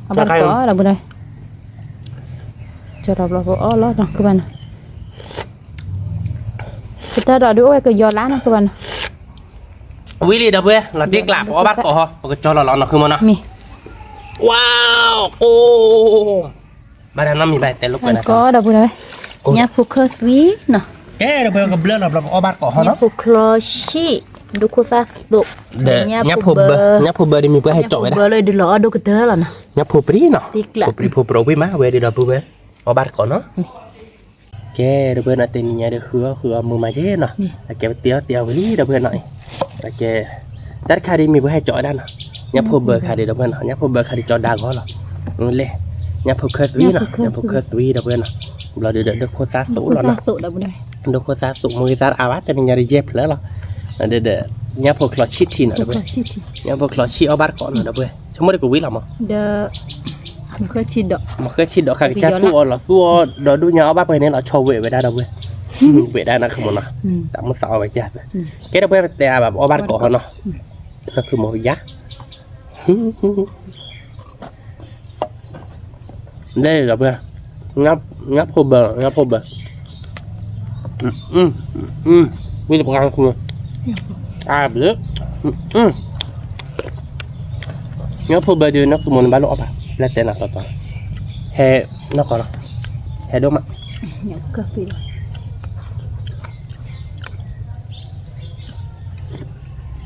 အဘၣ်တကီၢ်ဒီပုၢ်ဝဲၢ်, ကၠီထီၣ်ဘျီဖိအီၣ်လီၤနီၤ ကဘၣ်နီၤ ပတၢ်ဒီးဒုးအိၣ်ဝဲကယီၤလါနီၤ ကဘၣ်နီၤ, ဝံၤလံဒီပုၢ်ဝဲၢ် လီၤတံၢ်ကျး ပအီၣ်ဘၣ်တကိးဟီ ပကကၠီလီၤလီၤနီၤ ဃုမနီၤ, မ့ၢ်, ဝါ ကိး, ဘၣ်တၢ်နီတမံၤဘၣ် တဲလိာ်ကွဲနၤ, ကိးဒီပုၢ်ဝဲၢ်, ညၣ်ဖိခၢၣ်သွံနီၤ, ကဲဒီပုၢ်ဝဲၢ် ကဘျၢလီၤဘျီ ပအီၣ်ဘၣ်တကိးဟီနီၤ, ညၣ်ဖိချီဆံၣ်, ဒိခိၣ်သၣ်သိး, ညၣ်ဖိဘၢ, ညၣ်ဖိဘၢဒ်မ့ၢ်ပှၤဟဲကၠီဝဲဒၣ်, ညၣ်ဖိဘၢလၢဒုးလီၤအီၣ်ဒိၣ်ကတၢၢ်လီၤနီၤ, ညၣ်ဖိပြံနီၤ, ဖိပြံဖိပြိဝံၣ်မး ဝဲဒၣ်ဒီပုၢ်ဝဲၢ်, အီၣ်ဘၣ်တကိးနီၤ ကဲ ဒီပုၢ်ဝဲၢ်နီၤ တနံၤညါဒီး ဃုအီၣ်ဃုအီၣ်မုာ်မးက့နီၤ, အကဲပတ့အီၣ်တ့အီၣ်ဝံၤလံ ဒီပုၢ်ဝဲၢ်နီၤ, အကဲ တၢ်တခါဒ်မ့ၢ်ပှၤဟဲကၠီဝဲဒၣ်နီၤ, ညၣ်ဖိဘၢခါဒ်ဒီပုၢ်ဝဲၢ်နီၤ, ညၣ်ဖိဘၢခါဒ်ကၠီဒါဂီၤလီၤ, လဲၣ်, ညၣ်ဖိခၢၣ်သွံနီၤ, ညၣ်ဖိခၢၣ်သွံ ဒီပုၢ်ဝဲၢ်နီၤ, ဘျီဒုးဒီး ဒိခိၣ်သၣ်သိးလီၤနီၤ, ဒိခိၣ်သၣ်သိး မ့ၢ်ဂ့ၤသၣ်တအါဘၣ် တနံၤညါဒီးယဲၢ်ဖျၢၣ်လီၤ, ဒီး ညၣ်ဖိချီဆံၣ်ထံနီၤ ဒီပုၢ်ဝဲၢ်, ညၣ်ဖိချီဆံၣ်အီၣ်ဘၣ်တကိးနီၤ ဒီပုၢ်ဝဲၢ်, ဆိကမိၣ်ဒီးကဝံၣ်လီၤမး မ့ၢ်ဃၢၣ်ဆံၣ်ဒီး, မ့ၢ်ဃၢၣ်ဆံၣ်ဒီး ခါကစၢ်သူၣ်အီၤလီၤ သူၣ်အီၤဒီးဒိၣ်ညါအီၣ်ဘၣ်ပှဲၤန့ၣ်လီၤ ဆီဝဲဝဲဒၣ်ဒီပုၢ်ဝဲၢ်, ဝဲဒၣ်နီၤ ဃုမနီၤ, တၢ်မုၢ်သးအီၣ်ဝဲကၢ်, ကဲဒီပုၢ်ဝဲၢ် ပတဲအါဘၣ် ပအီၣ်ဘၣ်တကိးဟီနီၤ, နီၤဃုမီၤကယါ လဲၣ်ဒီပုၢ်ဝဲၢ်, ညၣ်ဖိဘၢ ညၣ်ဖိဘၢ, ဝံၣ်တပ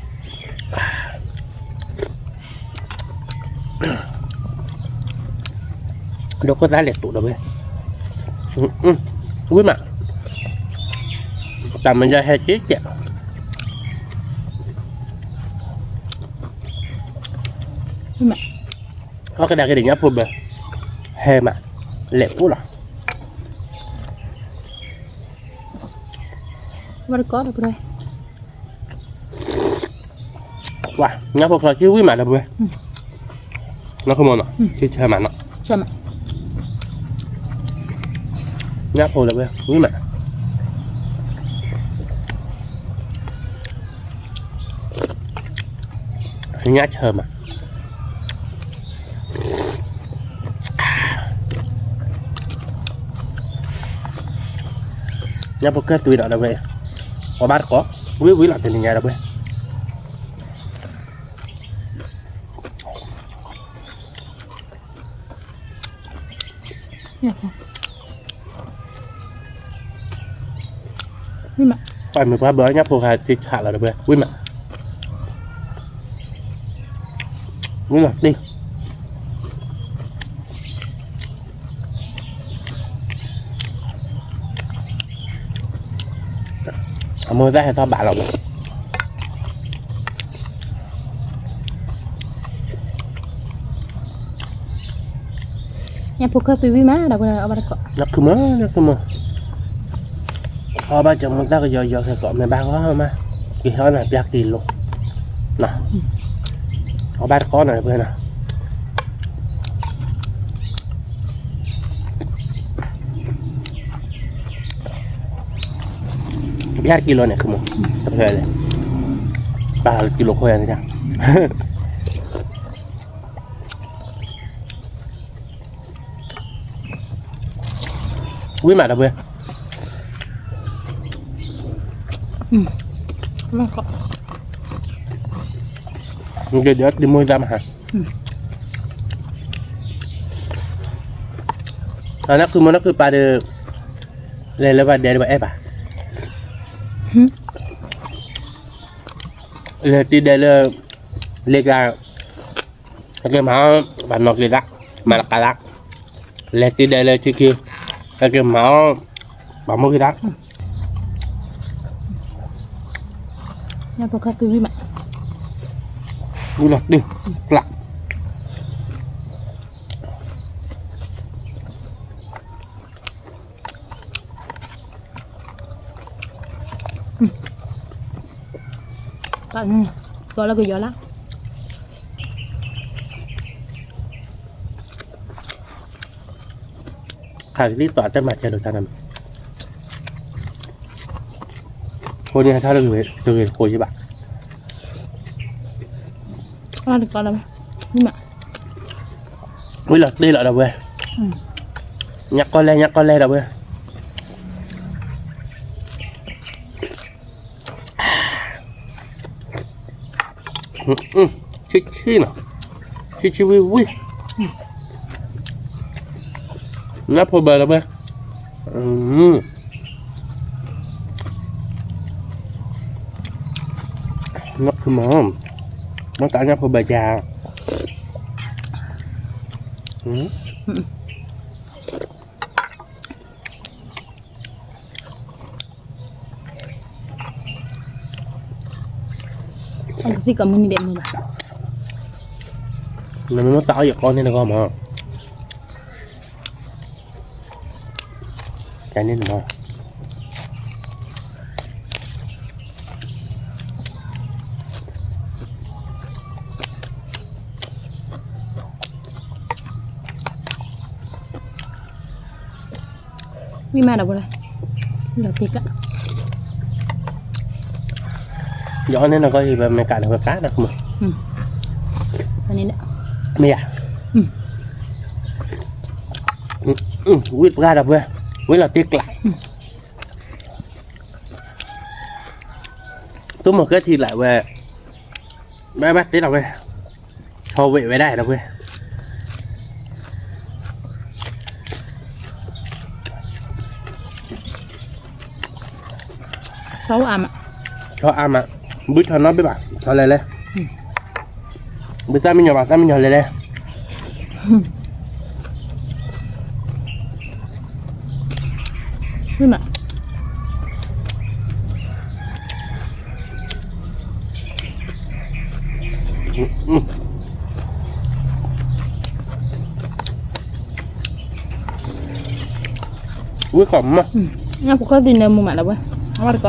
ှၢ်ဃု, အါဘျုး, ညၣ်ဖိဘၢဒုး နီၢ်ဃုမီၤန့ၣ်ဘၣ်လိၣ်အီၣ်ဘၣ်, လၢတဲနၤတီတီ, ဟဲ, နီၢ်ကီၢ်လီၤ, ဟဲဒိၣ်မး ဒိခိၣ်သၣ်လဲၤတူာ်ဒီးဝဲ, ဝံၣ်မး, တၢ်မၤယါဟဲက့ၤကဲး, အီၣ်ကဒါက့ၤဒီးညၣ်ဖိဘၢ, ဟဲမး, လဲၤအိၣ်လီၤ ဝဲတကီၢ်ဒီးပှၤ ဝါ, ညၣ်ဖိချီဆံၣ်ဝံၣ်မးဒီးပှၤ, နီၢ်ခိမီၤနီၤ, ဆံၣ်ဆၢမးနီၤ, ညၣ်ဖိဒီးပှၤ ဝံၣ်မး, ညၣ်ဆၢမး ညၣ်ဖိခၢၣ်သွံဒီးဒီးဝဲ, အီၣ်ဘၣ်တကိး, ဝံၣ်ဝံၣ်လီၤတနံၤညါဒီးဝဲ, ပှၤမ့ၢ်ပှၤဘၢညၣ်ဖိခါတ့ခးလီၤဒီးဝဲ, ဝံၣ်မး, ဝံၣ်လီၤတ့ အမိၢ်သၣ်ဟဲထီၣ်ဘးလီၤမး, ညၣ်ဖိခၢၣ်သွံဝံၣ်မးဒီးပှၤအီၣ်ဘၣ်တကိး, ညၣ်ခုမီၤ, ညၣ်ခုမီၤ, အီၣ်ဘၣ်ကမိၢ်သၣ်ကယီယီခဲကိး မ့ၢ်ဘၣ်ဂီၢ်မး, ကဟဲအီၣ်နၤပျၢ်ကံလိၤ, အီၣ်ဘၣ်တကိးနီၤပှၤနီၤ ပျၢ်ကံလိၤန့ၣ် ခမူ, တဖျၢၣ်လဲၣ်, ပၢ်ကံလိၤခိၣ်ယၤန့ၣ်, ဝံၣ်မးဒီးပှဲၤ, ဒီးတံၤမုၢ်သၣ်မဟါ, အနၢ်ခုမီၤနၢ်ခုပၢ်ဒီး, လဲၤလၢပှၤဒဲးဒီးပှၤအဲၣ်ပၢ်, လဲၤတံၤဒဲးလၢ, လ့ကျါ, ဟဲက့ၤမၤအီၣ်, ပှၤနီၢ်က့ၤသၣ်, မၤလကၤသၣ်, လဲၤတံၤဒဲးလၢထံခံ, ဟဲက့ၤမၤအီၣ်, ပှၤမိၢ်က့ၤသၣ်, ညၣ်ဖိခါသူဝံၣ်မး, ဝံၣ်လီၤတ့ၢ်, ကျး, ကီလၢကယီၤလၢ ခးကသံၣ်သီၣ်တၢ်မၤစၢၤလိာ်သးန့ၣ်, ဃိန့ၣ်ဟဲထီၣ်တဂ့ၤတဂ့ၤတဃိယဘၣ်, ဝံၣ်လီၤတ့ၢ်လီၤဒီးဝဲ, ညၣ်ကီလဲၣ် ညၣ်ကီလဲၣ်ဒီးဝဲ, ဆံဆံနီၤ, ဆံဆံဝံၣ်ဝံၣ်, ညၣ်ဖိဘၢဒီးဝဲ, မ့ၢ်တၢ်ညၣ်ဖိဘၢယၤ အကသံၣ်ကီးမုၢ်နံၤဒဲးမုၢ်ဘၣ်, နမ့ၢ်သးအီၣ်ယကီၢ်န့ၣ်နဂီၢ်မး, တၢ်န့ၣ်နမး ဝံၣ်မးဒီးဖိလၢ, လီၤတ့ၢ်ကး, ယအီၣ်န့ၣ်နကီၢ်ဟံၣ်ဘၣ်မ့ၢ်ကးန့ၣ်ဝဲကးဒီးမး, မ့ၢ်ယၤ, ဝံၣ်ပှၢ်ဒီးဖိ, ဝံၣ်လီၤတ့ၢ်ကျး, တိၢ်မီၤကဲထံလၢဝဲ, ဘၣ်ဘၣ်သ့ဒီးဝဲ, ဆီဝဲဝဲဒၣ်ဒီးဝဲ ဆီအါမး, ဆီအါမး, ဘုဆီနီတဘ့ၣ်ဘၣ်, ဆီလဲၤလဲၤ, ဘုသၣ်မံညီၤဘၣ် သၣ်မံညီၤလဲၤလဲၤ, မး ဝံၣ်ခီၣ်မး, ညၣ်ဖိခီၣ်သံန့ၣ်မုာ်မးလၢဝဲ, အဝဲတက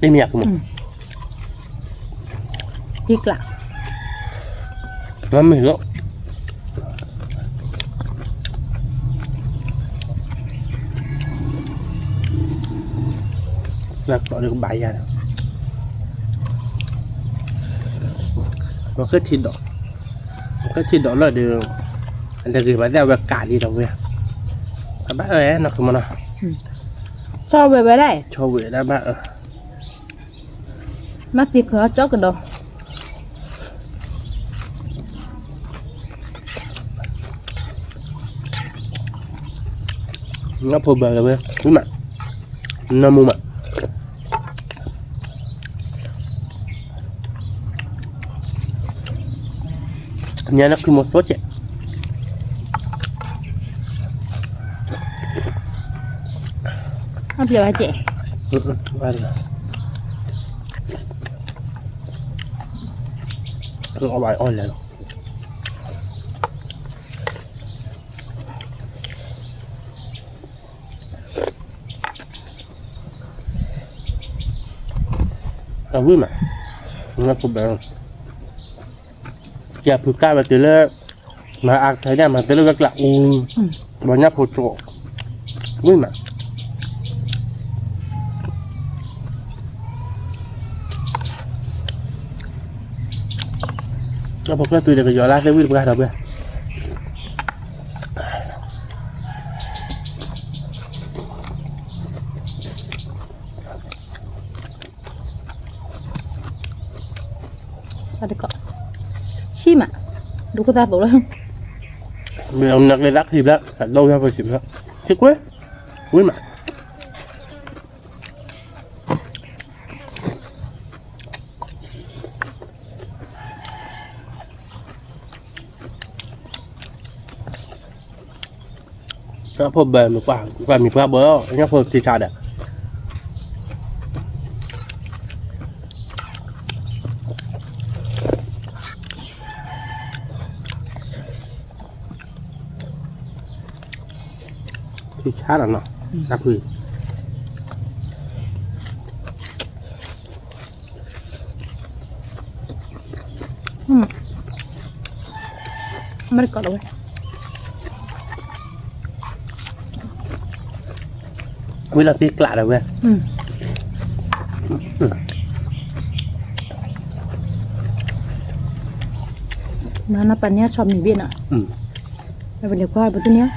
ီး မ့ၢ်လီၤတ့ၢ်မ့ၢ်ယၤကမး, တ့ၢ်ကျး, မ့ၢ်လီၤ, ကဘၣ်ယၤ, မ့ၢ်ကထံၣ်ဒီး, မ့ၢ်ကထံၣ်ဒီးလီၤဒီး, အတဂ့ၤဘၣ်သ့ၣ်အဝဲကးလံဒီးဝဲ, အဘၣ်အၢနီၢ်ကမနီၤ, ဆီဝဲဝဲဒၣ်, ဆီဝဲဒၣ်ဘၣ်အၢ မ့ၢ်သ့ၣ်ခၢၣ်အီၤကၠီကဒီး, ညၣ်ဖိဘၢလၢဝဲ, ဝံၣ်မး, နီၢ်မူမး, ညါနၢ်ခုမိၢ်သိကဲး, အပျဲၢ်ဝဲကဲး, အီၣ်ဘၣ်အီၣ်လဲၤလီၤ အဝံၣ်မး, ညၣ်ဖိဘၢ, ယဖုကၣ်ဝဲတုၤလၢ, မၤအါကထဲဒၣ်မၤတုၤလၢဝဲကျးအူ, ဘၣ်ညၣ်ဖိကၠီ, ဝံၣ်မး, ညၣ်ဖိကၠီတုၤဒီးကယီၤလၢသ့ၣ်ဝံၣ်တပှၢ်ဒီးဝဲ တကီး, ဆံၣ်မး, ဒိကသၣ်သိးလီၤ, နကလဲၤတၢ်ခံဖျၢၣ် အဒိၣ်ဝဲဖိဆံးဖျၢၣ် ဆံးကွ့ ဝံၣ်မး ဖိဘၢမံၤပှၢ် ပှၢ်မံၤပှၢ်ဘၢ ညၣ်ဖိထံဆါဒီး ထံဆါလီၤနီၤ တၢ်ဖု မ့ၢ်တကိးလီၤဝဲ ဝံၤလီၤသံကျးဒီးဝဲ နပၢ်န့ၣ်ဆီမံၤဘ့ၣ်နီၤ ပလဲၤကွၢ်ပတန့ၣ်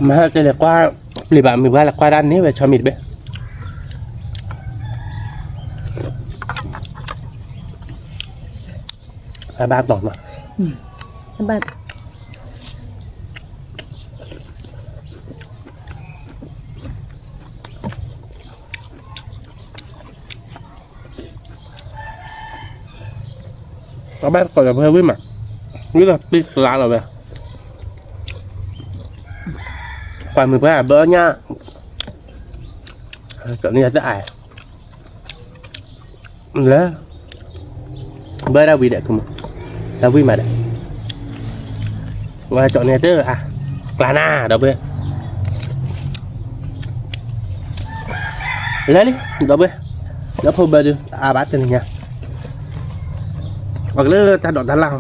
မဟါတလဲၤကွၢ် ပျံၤဘၣ်မုၢ်ဘၣ်လဲၤကွၢ်ဒၣ်န့ၣ်ဝဲဆီမံၤတဘ့ၣ် အဘၣ်တီၤမး အဘၣ် အဘၣ်တကိးလၢဖဲဝံၣ်မး ဝံၣ်လီၤသံကျးလီၤဝဲ ပှၤမုၢ်ပှၢ်ဘၢညၣ် ကန့ၣ်တအါ လၢ ဘၢဒၣ်ဝံၤဒီး တၢ်ဝံၣ်မးဒီး ဝဲကၠီန့ၣ်တအါ ကျါနၤဒီးဘၢ လၢလံ ဒီးဘၢ လၢဖိဘၢဒုး အါဘၣ်တနံၤညါ အကလၢတၢ်ဒိးတၢ်လၢ်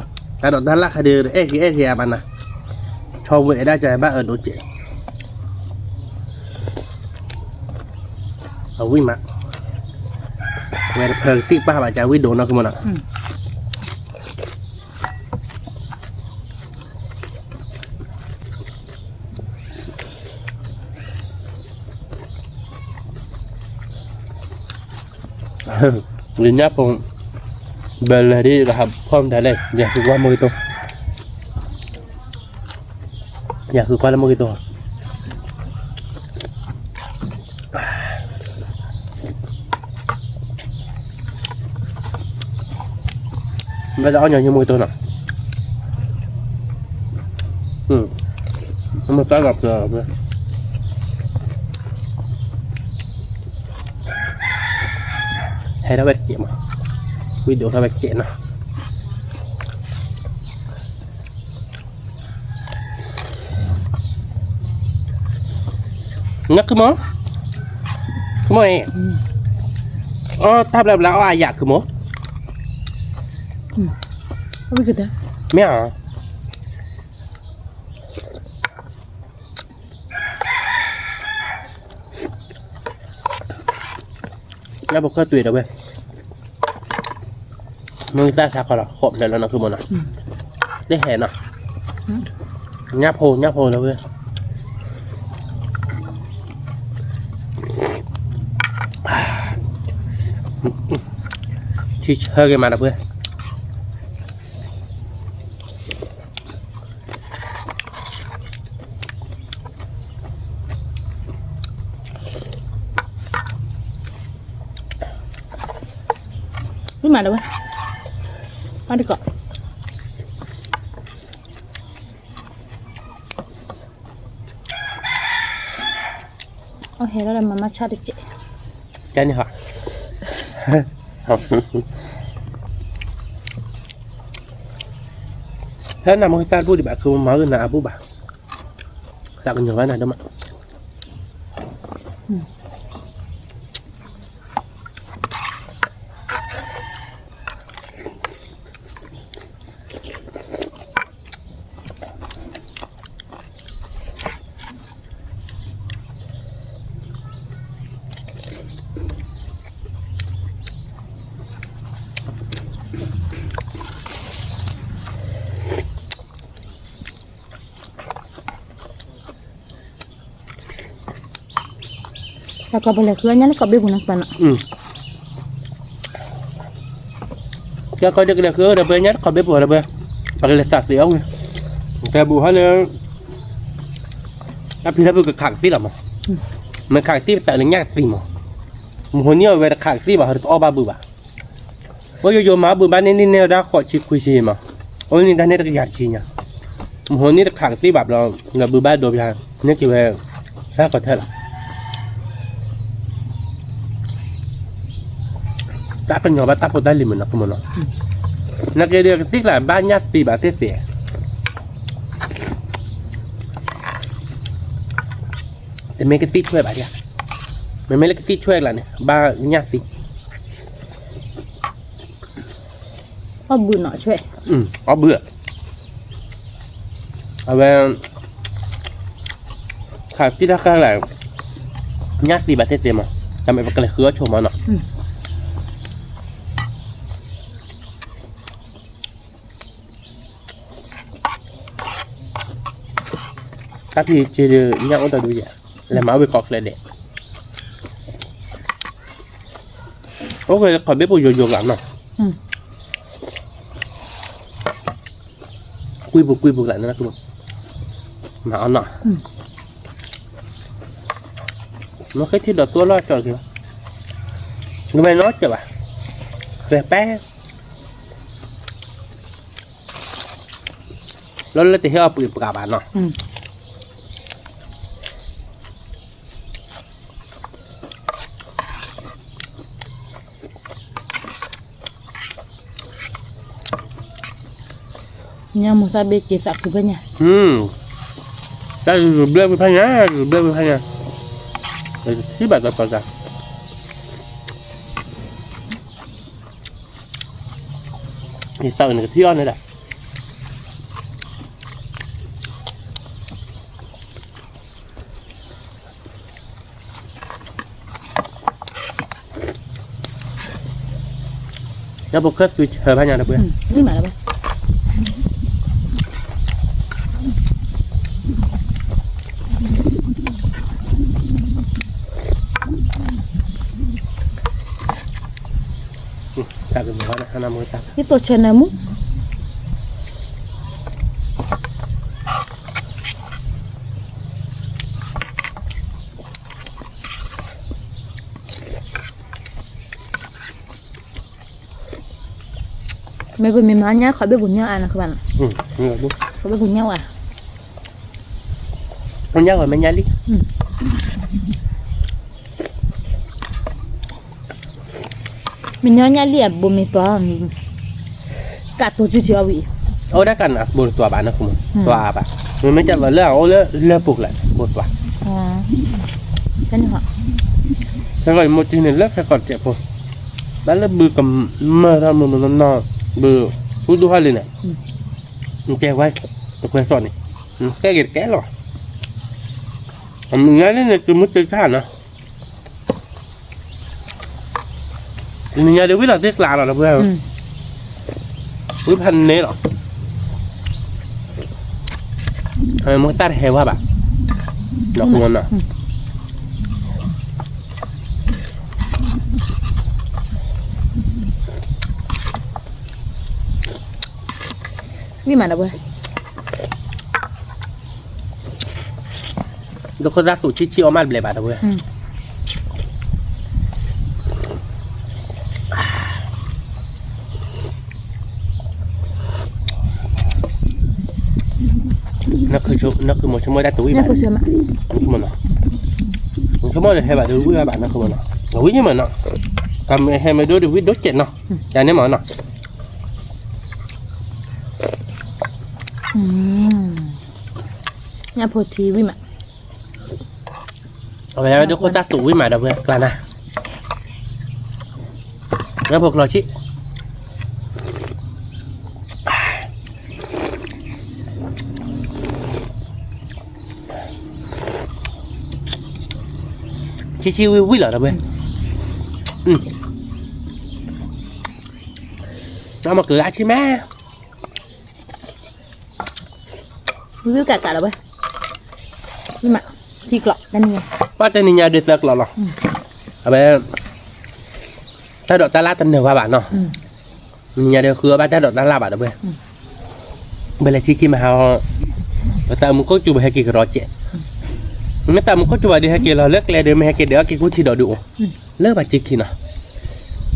တၢ်ဒိးတၢ်လၢ်ခါဒီး အဲၣ်က့ၤအဲၣ်က့ၤအါဘၣ်နၤ ဆီဝဲဒၣ်ကဘၣ်အၢဒိးကဲး အဝံၣ်မး ဝဲတဖၢကသံၣ်ပာ်ဘၣ်ကဝံၣ်ဒိၣ်နီၢ် ကမနီၤ ယညၣ်ဖိ ဘၢလၢဒ်လၢဟးဖီၣ်မတၤလဲၣ် ယၤဃုကွၢ်မိၢ်ကတိၤ ယၤဃုကွၢ်လၢမိၢ်ကတိၤ မ့ၢ်တအီၣ်ညီနုၢ်မိၢ်ကတိၤနီၤ မ့ၢ်သၣ်လီၤပျၢၤ ဟဲထီၣ်ဝဲတစဲးမး ဝံၣ်ဒိၣ်ထီၣ်ဝဲတစဲးနီၤ နၢ်ခုမိၢ် ခုမိၢ်အံၤ အီၣ်တၢ်ဘျါဘျါအီၣ်အယၤခုမိၢ် မ့ၢ်ဧါ လၢပကၢၢ်တွံၤဒီးဝဲ မ့ၢ်တၢ်ဆါခီလီၤ ဃိးဖျၢၣ်လီၤနီၤ ခုမိၢ်နီၤ တဟဲနီၤ ညၣ်ဖိ ညၣ်ဖိလၢဝဲ ထံဆၢက့ၤမးဒီးဝဲ မ့ၢ်မးဒီးဝဲ မၤတကိး အဟဲလီၤလၢမၤမၤဆါတက့ၢ် ကဲန့ၣ်ဟီ ဖဲနၤမ့ၢ်သၣ်တဘူၣ်ဒံးဘၣ် ခုမၤဂ့ၤနၤအဘူၣ်ဘၣ် သးကညီၤဘၣ်နၤဒိၣ်မး တၢ်ကီပလဲၤဃုအီၣ်ညၣ်လၢကီၢ်ဘ့ၣ်ပူၤနီၤပၢ်နီၤ ကဲကီၢ်ဒ်ကလဲၤဃုအီၣ်ဒီးပှၤညၣ်လၢကီၢ်ဘ့ၣ်ပူၤဒီးပှၤ ပှၤကလဲၤသးသ့အီၣ်ဝံၤ ကဲဘူးဟီလၢ တၢ်ဖံးတၢ်မၤကခးကသံၣ်လီၤမး, မ့ၢ်ခးကသံၣ်ပသးလၢညၣ်ကသံၣ်မး, မဟိနံၣ်အဝဲတခးကသံၣ်ဘၣ် ဟီတအီၣ်ဘၣ်ဘုးဘၣ်, အိၣ်ယိယိမး ဘုးဘၣ်န့ၢ်န့ၢ်န့ၢ်ဝဲဒၣ်ဃိးဆံခွံဆံမး, အိၣ်န့ၢ်တၢ်န့ၢ်တကယၤတဆံညါ, မဟိနံၣ်တခးကသံၣ်ဘၣ်ဘျီ, ဒီးဘုးဘၣ်ဒိပၠါ, န့ၢ်က့ၤဝဲ, စၢ်ကီးထဲလီၤ တၢ်ကညီၤဘၣ်တၢ်ဖိတၢ်လံၤမးနီၤ ကမနီၤ, နာ်က့ဒီးကသံၣ်ကျါဘၣ်ညၣ်သံဘၣ်သ့ၣ်သ့ၣ်, တမ့ၢ်ကသံၣ်ဆွဲၣ်ဘၣ်ဒၣ်, မ့မ့ၢ်လၢကသံၣ်ဆွဲၣ်ကျါန့ၣ် ဘၣ်ညၣ်သံ, အီၣ်ဘုးနီၣ်ဆွဲၣ်, အီၣ်ဘုး, အဝဲ ခးသံၣ်တၢ်ခါလၢ ညၣ်သံဘၣ်သ့ၣ်သ့ၣ်မး, တၢ်မ့ၢ်ပကလဲၤဃုအီၣ်ဆိမးနီၤ, တၢ်ဖံးက့ၤဒီးညၣ်အိၣ်တဒုယဲၢ်, လဲၤမၤဝဲကိးချၢဒဲး, အိၣ်ဝဲခီၣ်ဘ့ၣ်ပူၤယိယိကျါနီၤ ကွံပူၤကွံပူၤကျါန့ၣ်, မၤအီၣ်နီၤ, မ့ၢ်ဃ့ထံဒီးတိၢ်လီၤကၠီၣ်တက့ၢ်, ကမဲာ်နီၣ်ကၠီၣ်ဘၣ်, ပဲပဲ, လီၤလၢတဟဲအီၣ်ပှ့ၤပှၤဘၣ်နီၤ ညၣ်မိၢ်သၣ်ဘ့ၣ်က့ၤသးခုဖဲညါ, တၢ်ယဘျဲၣ်ဝံဖဲညါ, ယဘျဲၣ်ဝံဖဲညါ, ထံၣ်ဘၣ်တကီၢ်တၢ်, ယသးအုးန့ၣ်ကထံၣ်အီၣ်န့ၣ်ဒၣ် ညၣ်ဖိခဲသွံဆၢဖးညါတပှဲၤ, တၢ်ကမၤဝဲဒၣ် ယသိးဆၢနၢမူ မ့ၢ်ပမ့ၢ်မၤညၣ်ခီဘ့ၣ်ပူၤညၣ်အါနၤခီဘၣ်နီၤ, ခီဘ့ၣ်ပူၤညၣ်ဝဲ, ညၣ်ဝဲမ့ၢ်ညၣ်လံ, မ့ၢ်ညၣ်လံအဘိမ့ၢ်သွါ, ကးတိၤစုထံအီၤဝံၤ, အိၣ်ဒၣ်ကးနးဘိတသွါဘၣ်နီၤ, သွါဘၣ်, မ့မ့ၢ်တၢ်လီၤလၢအအိၣ်လၢလၢပူၤကျါန့ၣ် ဘိတသွါ, ခဲကီၢ်ယမိၢ်တံၢ်န့ၣ်လၢခဲကီၢ်တစဲးဖိ, ဘၣ်လၢဘုကမၢၢ်ထီၣ်မုၢ်မုၢ်နီၢ်နီၢ်, ဘုဃုဒိၣ်ဟီၣ်လံန့ၣ်, နတဲဝဲ, တခွဲးစီၣ်န့ၣ်, ကဲက့ၤတကဲလီၤ, အမုၢ်ညါလံန့ၣ် တုၤမုၢ်တ့ၢ်ဆၣ်နီၤ တနံၤညါဒ်ဝံၣ်လီၤသ့ၣ်ကျါလီၤ ဒီပုၢ်ဝဲၢ်, ဝံၣ်ဖးန့ၣ်လီၤ, မ့ၢ်တၢ်တဟဲဝဲဘၣ်, နီၢ်ခိနီၤ, ဝံၣ်မးဒီပုၢ်ဝဲၢ် ဒိခိၣ်သၣ်သူးဆံးဆံးအီၣ်မးတဘျဲးဘၣ် ဒီပုၢ်ဝဲၢ်, နၢ်ခုမိၢ်ဆိကမိၣ်ဒၣ်တဝံၣ်ဘၣ်, နၢ်ခုမိၢ်နီၤ, နၢ်ခုမိၢ်ဒီးဟဲဘၣ်ဒီးဝံၣ်ဘၣ် နၢ်ခုမိၢ်နီၤ, အဝံၣ်မးနီၤ, ကမ့ၢ်ဟဲမ့ၢ်ဒိၣ်ဒီးဝံၣ်ဒိၣ်ကဲးနီၤ, တၢ်န့ၣ်မးနီၤ ညၣ်ဖိထံဝံၣ်မး, အဝဲဒၣ်ဒိခိၣ်သၣ်သူးဝံၣ်မး ဒီပုၢ်ဝဲၢ် ကျါနၤ, ညၣ်ဖိကျီၤဆံး ဆံးဆံးဝံၣ်ဝံၣ်လီၤ ဒီပုၢ်ဝဲၢ်, အမ့ၢ်ကလါဆံးမး ဝံၣ်ကးကးလီၤဝဲ, ဝံၣ်မး, ထံကျီး, တနံၤညါ, ဘၣ်တနံၤညါဒုးသၢကျီးလီၤ, အဝဲ တၢ်ဒိးတၢ်လၣ်တနၢၤဝဲဘၣ်နီၤ, နံၤညါဒုးဃုအီၣ်ဘၣ်တၢ်ဒိးတၢ်လၣ်ဘၣ်ဒီးဝဲ, ဘၣ်လဲၤထံခံမဟါ, ပသးမုၢ်ကိၣ်စူၤ ပဟဲက့ၤကရီကဲး, မ့ၢ်တၢ်မူခိၣ်စူၤဘၣ်ဒီး ဟဲက့ၤလီၤလၢကျဲဒီး မ့ၢ်ဟဲက့ၤဒီး အီၣ်က့ၤကူထံဒီးဒုးအိၣ် လၢဘၣ်စ့ခံနီၤ.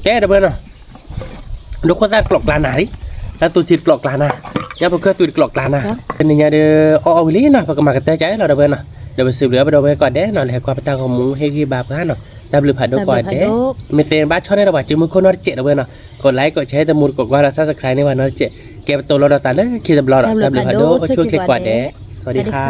ကဲဒီပုၢ်ဝဲၢ်နီၤ, ဒိခိၣ်သၣ်တကျိးကျါနၤလံ, တၢ်သူထံတကျိးကျါနၤ, ညၣ်ဖိခၢၣ်သွံတကျိးကျါနၤ, တနံၤညါဒီး အီၣ်အီၣ်ဝံၤလံနီၤ, ပကမၤကတၢၢ်ကလဲၣ်လီၤ ဒီပုၢ်ဝဲၢ်နီၤ. ဒီးပစံးဘျုးအပဒီပုၢ်ဝဲၢ်ကိးဂၤဒဲးနီၤ, လၢဟဲကွၢ်ပတၢ်ဂီၤမူဟ့ၣ်ဂံၢ်ဘါပှၤနီၤ, တၢ်ဘျုးဖးဒိၣ်ကိးဂၤဒဲး. မ့ၢ်သ့ဘၣ်ဆီၣ်န့ၢ်ဒီးပှၤစုမုၢ်ခိၣ်နီတစဲး ဒီပုၢ်ဝဲၢ်နီၤ, ကိး like ကိး share တမူတကိးကွၢ်ဒီး subscribe န့ၢ်ပှၤနီတစဲး. ကဲပတိၤလီၤဒီးသးလၢခံတဘျီဒီး တၢ်ဘျုးဖးဒိၣ် အိၣ်ဆူၣ်အိၣ်ချ့ကိးဂၤဒဲး. စဝၤဒံခါ